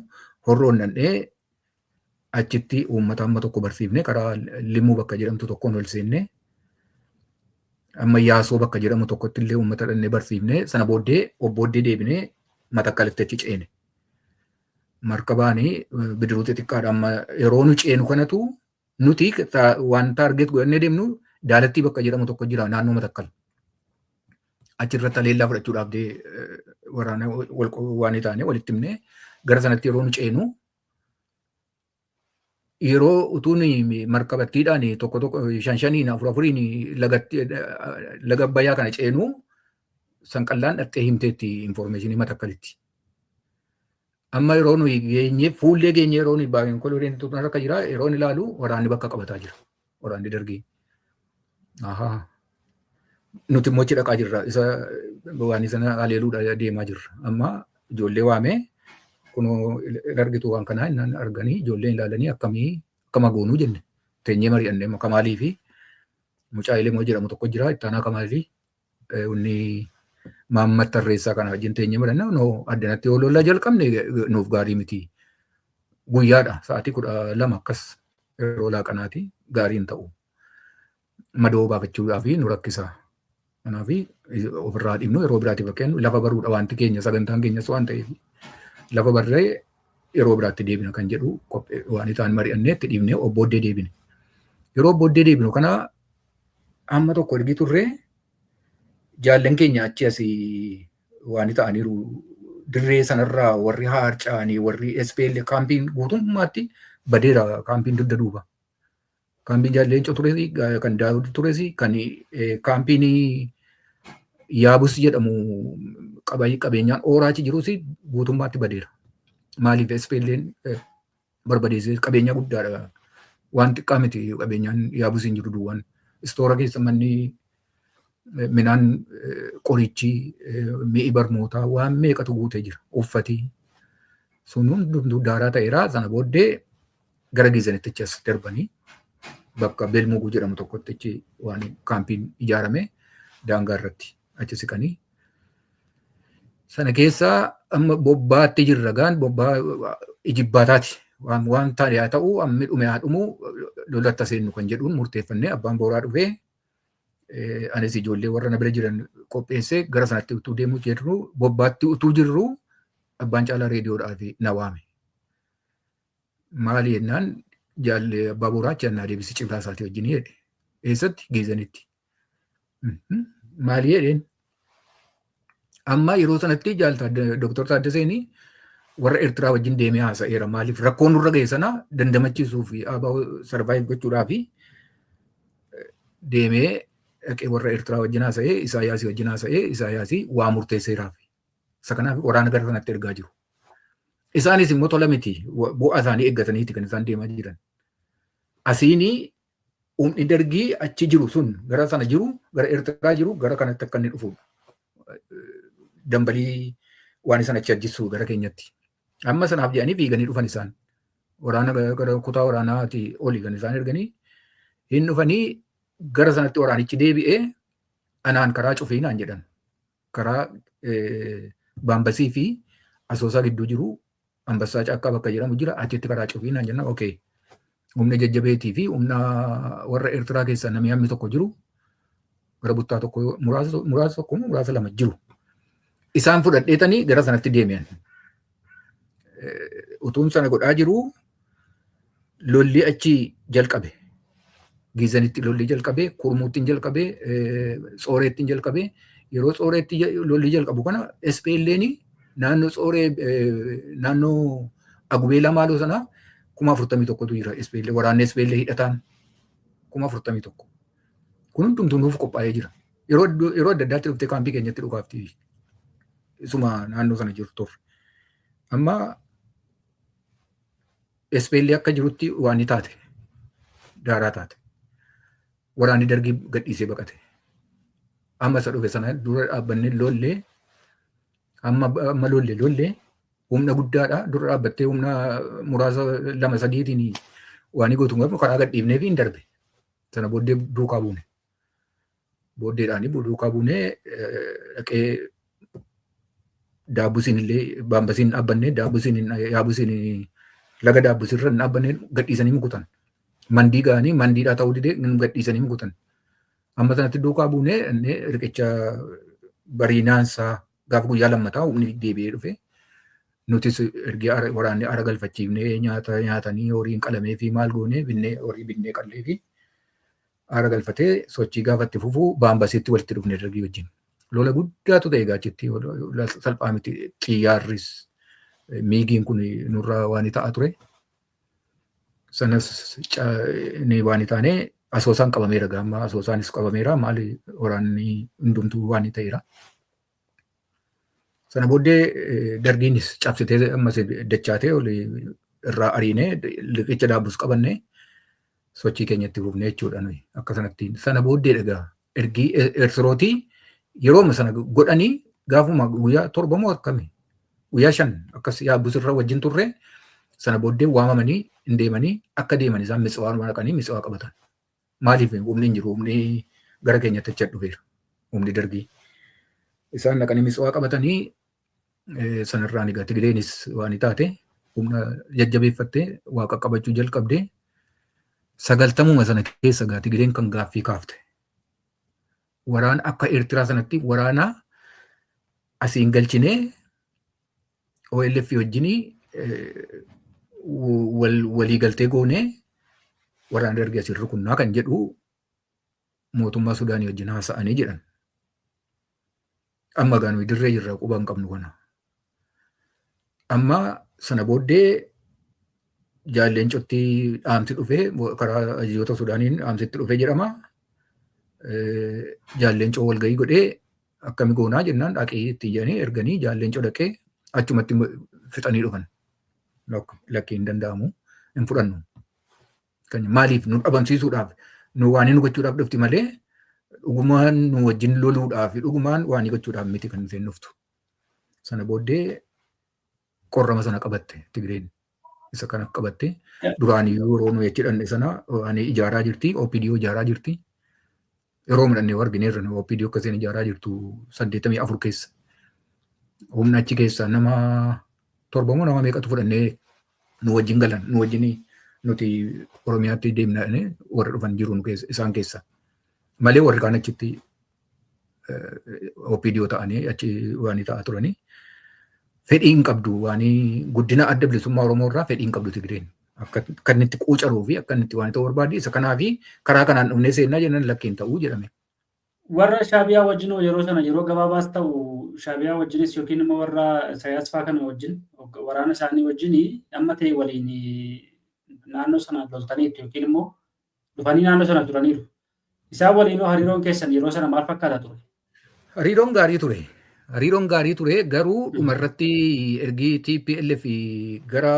Horroon naqnee achitti uummata amma tokko barsiifne, karaa Limmuu bakka jedhamtu tokkoon ol seenne, amma Yaasoo bakka jedhamu tokkotti illee uummata dhannee barsiifne. Sana booddee obbooddee deebinee Matakkalitti achi ceene. Markabaanii bidiruu xixiqqaadha. Amma yeroo nu ceenu kanatu nuti waan target godhannee deemnu Daalattii bakka jedhamu tokko jira naannoo Matakkal. Achirratti aleellaa fudhachuudhaaf waraana waan taane walitti himnee gara sanatti yeroo nu ceenu, yeroo utuun markabattiidhaan tokko tokko, shan shaniin, afur afuriin lagatti laga Abbayyaa kana ceenu, Sanqallaan dhattee himteetti information Matakkalitti. Amma yeroo nuyi geenye, fuullee geenye, yeroo nuyi baay'een koloreen tutuun harka jira, yeroo inni ilaalu waraanni bakka qabataa jira. Waraanni dargii. Ahaa. Nuti immoo achi dhaqaa jirra. Isa waan sana haleeluudha deemaa jirra. Amma ijoollee waamee, kunoo argitu waan kanaa innaan arganii, ijoolleen ilaalanii, akkamii akkama goonuu jenne. Teenyee mari'annee Kamaalii fi mucaa Elemoo jedhamu tokko jira, ittaanaa Kamaalii, inni Maammat Tarreessaa kana wajjin teenyee mari'annee, no, addanatti yoo lola jalqabne nuuf gaarii miti. Guyyaadha, sa'aatii 12 akkas yeroo laaqanaati, gaarii hin ta'u. Madoo baafachuudhaaf nu rakkisa. Kanaaf ofirraa dhibnu, yeroo biraatti fakkeenyu lafa baruudha wanti keenya, sagantaan keenyas waan ta'eef, lafa barree yeroo biraatti deebina kan jedhu waan isaan mari'annee itti dhiibnee obbooddee deebine. Yeroo obbooddee deebinu kana amma tokko ergi turree jaallan keenya achi asii waan ta'aniiru, dirree sanarraa warri harca'anii, warri SPL kaampiin guutummaatti badeera, kaampiin dugda duuba. Kaampiin Jaal Leencoo tures, kan Daawud tures, kan kaampiin Yaabus jedhamu qabeenyaan ooraachi jirus guutummaatti badeera. Maaliif? SPL'n barbadeessee, qabeenya guddaadha. Waan xiqqaa miti qabeenyaan Yaabus hin jiru duwwaan. Istoora keessa manni midhaan, qorichi, mi'i barnootaa waan meeqatu guutee jira. Uffati sun hundumtuu daaraa ta'eera. Sana booddee gara Giizanitti as darbanii bakka Belmuguu jedhamu tokkotti achi waan kaampiin ijaarame Daangaa irratti achi siqanii. Sana keessaa amma bobbaatti jirra gaan bobbaa ijibbaataati. Waan taane haa ta'u, ammi dhume haa dhumu, lolatti seennu kan jedhuun murteeffannee abbaan booraa dhufee anis ijoollee warra na bira jiran qopheessee gara sanatti utuu deemuu jirru, bobbaatti utuu jirru, abbaan caalaa reediyoodhaaf na waame. Maali jennaan, jaallee abbaa booraa achi annaa deebisi cibraa isaatii wajjin jedhe. Eessatti? Geezanitti. Maali jedheen? Amma yeroo sanatti jaal Dooktor Taaddaseen warra Eertiraa wajjin deemee haasa'eera. Maaliif rakkoo nurra ga'e sana dandamachiisuu fi ABO survive gochuudhaa fi deemee dhaqee warra Eertiraa wajjin haasa'ee, Isaayyaasii wajjin haasa'ee, Isaayyaasii waa murteesseeraaf. Isa kanaaf waraana gara sanatti ergaa jiru. Isaanis immoo tola miti, bu'aa isaanii eeggataniiti kan isaan deemaa jiran. Asiinii humni dargii achi jiru sun gara sana jiru, gara Eertiraa jiru, gara kanatti akka inni dhufudha. Dambalii waan isaan achi ajjissu gara keenyatti. Amma sanaaf jedhanii fiiganii dhufan isaan. Waraana gara kutaa waraanaati olii kan isaan erganii hin dhufanii. Gara sanatti waraanichi deebi'ee anaan karaa cufii naan jedhan. Karaa Baambasii fi Asoosaa gidduu jiru, Ambassaa Caakkaa bakka jedhamu jira, achitti karaa cufii naan jenna. Okay. Humna jajjabeetii fi humna warra Eertiraa keessaa namni hammi tokko jiru, gara buttaa tokko, muraasa tokko, muraasa lama jiru. Isaan fudhadheetanii gara sanatti deebi'an. Utuun sana godhaa jiru lolli achi jalqabe. Giizanitti lolli jalqabe, Kurmuuttiin jalqabe, Tsooreettiin jalqabe. Yeroo Tsooreetti lolli jalqabu kana SPL'n naannoo Tsooree, naannoo Agubeelaa maaloo sanaa 41,000tu jira SPL, waraanni SPL hidhataan 41,000. Kun hundumtuu nuuf qophaa'ee jira. Yeroo adda addaatti dhuftee kaampii keenyatti dhukaafti. Isuma naannoo sana jirtuuf. Amma SPL akka jirutti waan ni taate. Daaraa taate. Waraanni dargii gadhiisee baqate. Amma isa dhufe sana dura dhaabbannee lollee, amma lollee humna guddaadha. Dura dhaabbattee humna muraasa lama sadiitiin waan gootu qabnu, karaa gadhiifnee fi hin darbe. Sana booddee duukaa buune. Booddeedhaan duukaa buunee dhaqee daabbusiin illee baambasiin dhaabbannee, daabbusiin yaabusiin, laga daabbusirra hin dhaabbannee, gadhiisanii mukutan. Mandii ga'anii mandiidhaa ta'uu didee gadhiisanii mukutan. Amma sanatti duukaa buunee riqicha bariinaansaa gaafa guyyaa lammataa humni deebi'ee dhufe. Nutis ergi waraanni ara galfachiifnee, nyaata nyaatanii, horiin qalamee fi maal goonee binnee, horii binnee qallee fi aara galfatee sochii gaafa itti fufuu baambasiitti walitti dhufne dargii wajjin. Lola guddaatu ta'e gaachitti, salphaa miti, xiyyaarris miigiin kun nurraa waan ta'aa ture. Sanas ni waan taane, Asoosaan qabameera, gaamma Asoosaanis qabameera, maali waraanni hundumtuu waan ta'eera. Sana booddee dargiinis cabsitee ammas dachaatee irraa ariinee riqicha daabbus qabannee sochii keenyatti fufnee jechuudha nuyi akka sanatti. Sana booddee egaa ergii Eertirootii yerooma sana godhanii gaafuma guyyaa 7 moo akkami, guyyaa 5 akkas yaabbus irra wajjin turre. Sana booddee waamamanii hin deemanii, akka deeman isaan Mitsawaa dhaqanii Mitsawaa qabatan. Maaliif humni hin jiru, humni gara keenyatti achi dhufeera, humni dargii. Isaan dhaqanii Mitsawaa qabatanii. Sanarraan egaa Tigreenis waan taate humna jajjabeeffattee waa qaqqabachuu jalqabdee. 90uma sana keessa egaa Tigreen kan gaaffii kaafte. Waraana akka Eertiraa sanatti waraana asiin galchinee OLF wajjinii walii galtee goonee waraana dargii asiin rukunnaa kan jedhu mootummaa Sudaanii wajjin haasa'anii jedhan. Amma egaa nuyi dirree jirra, quba hin qabnu kana. Amma sana booddee jaalleen cottii dhaamsi dhufee, karaa ajajoota Sudaaniin dhaamsitti dhufee jedhama. Jaalleen coo walgahii godhee akkami goonaa jennaan, dhaqee itti jedhanii erganii, jaalleen coo dhaqee achumatti fixanii dhufan. Lakki, hin danda'amu, hin fudhannu. Maaliif nu dhabamsiisuudhaaf, nu waan nu gochuudhaaf dhufti malee dhugumaan nu wajjin loluudhaaf, dhugumaan waan gochuudhaaf miti kan isheen dhuftu. Sana booddee qorrama sana qabatte Tigreen. Isa kana qabatte, duraan yeroo nu jedhanne sana waan ijaaraa jirti, OPDO ijaaraa jirti. Yeroo midhannee argineerra OPDO akka isheen ijaaraa jirtu 84 keessa. Humna achi keessaa nama 7 moo nama meeqatu fudhannee nu wajjin galan, nu wajjin nuti Oromiyaatti deemna warra dhufan jiru isaan keessa. Malee warri kaan achitti OPDO ta'anii achi waan ta'aa turanii. Fedhii hin qabdu, waan guddina Adda Bilisummaa Oromoo irraa fedhii hin qabdu Tigreen. Akka inni itti quucaruu fi akka inni itti waan ta'uu barbaade isa kanaa fi karaa kanaan dhufnee seennaa jennan lakkeen ta'uu jedhame. Warra Shaabiyaa wajjin yeroo sana yeroo gabaabaas ta'u Shaabiyaa wajjinis yookiin immoo warra Isaayyaas fa'aa kana wajjin waraana isaanii wajjin amma ta'e waliin naannoo sana loltaniitu yookiin immoo dhufanii naannoo sana turaniiru. Isaan waliin hariiroon keessan yeroo sana maal fakkaata ture? Hariiroon gaarii ture. Hariiroon gaarii ture, garuu dhumarratti ergi TPLF gara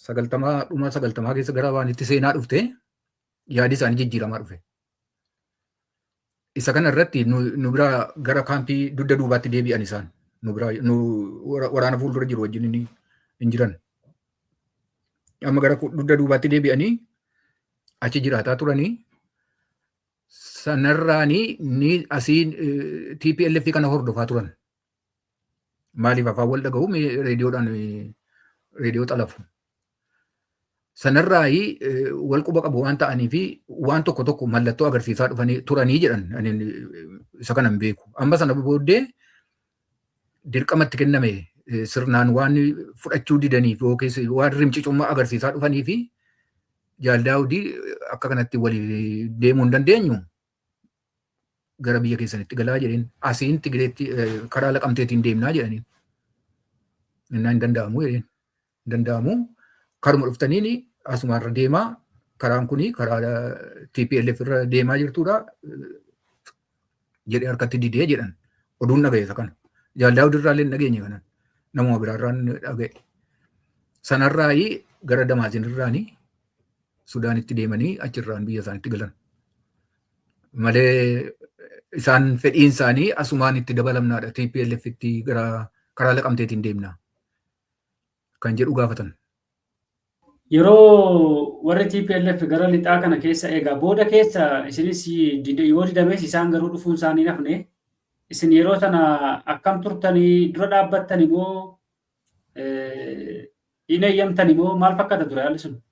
90 dhuma 90 keessa gara waan itti seenaa dhufte yaadi isaanii jijjiiramaa dhufe. Isa kana irratti nu biraa gara kaampii dugda duubaatti deebi'an isaan. Nu biraa nu waraana fuuldura jiru wajjin hin jiran. Amma gara dugda duubaatti deebi'anii achi jiraataa turanii sanarraanii ni asiin TPLF kana hordofaa turan. Maaliif afaan wal dhaga'u, reediyoodhaan reediyoo xalafu. Sanarraayi wal quba qabu waan ta'anii fi waan tokko tokko mallattoo agarsiisaa dhufanii turanii jedhan, isa kana hin beeku. Amma sana booddee dirqamatti kenname sirnaan waan fudhachuu didaniif yookiis waan rimcicummaa agarsiisaa dhufanii fi Jaal Daawudii akka kanatti walii deemuu hin dandeenyu, gara biyya keessanitti galaa jedheen, asiin Tigireetti karaa Laqamteetiin deemnaa jedhaniin. Innaa hin danda'amu jedheen. Hin danda'amu, karuma dhuftaniin asumaarra deemaa, karaan kuni karaa TPLF irra deemaa jirtudha jedhee harkatti didee jedhan. Oduun dhagaye isa kana. Jaal Daawud irraa illee dhageenye kanan. Namuma biraarraan dhagaye. Sanarraayi gara Damaazin irraanii Sudaanitti deemanii achirraan biyya isaaniitti galan. Malee isaan fedhiin isaanii asumaan itti dabalamnaadha. TPLF itti gara karaa Laqamteetiin deemna kan jedhu gaafatan. Yeroo warri TPLF gara lixaa kana keessa egaa booda keessa isinis yoo didames isaan garuu dhufuun isaanii nafne, isin yeroo sana akkam turtanii? Dura dhaabbattani moo hin eeyyamtani moo maal fakkaata ture haalli sun?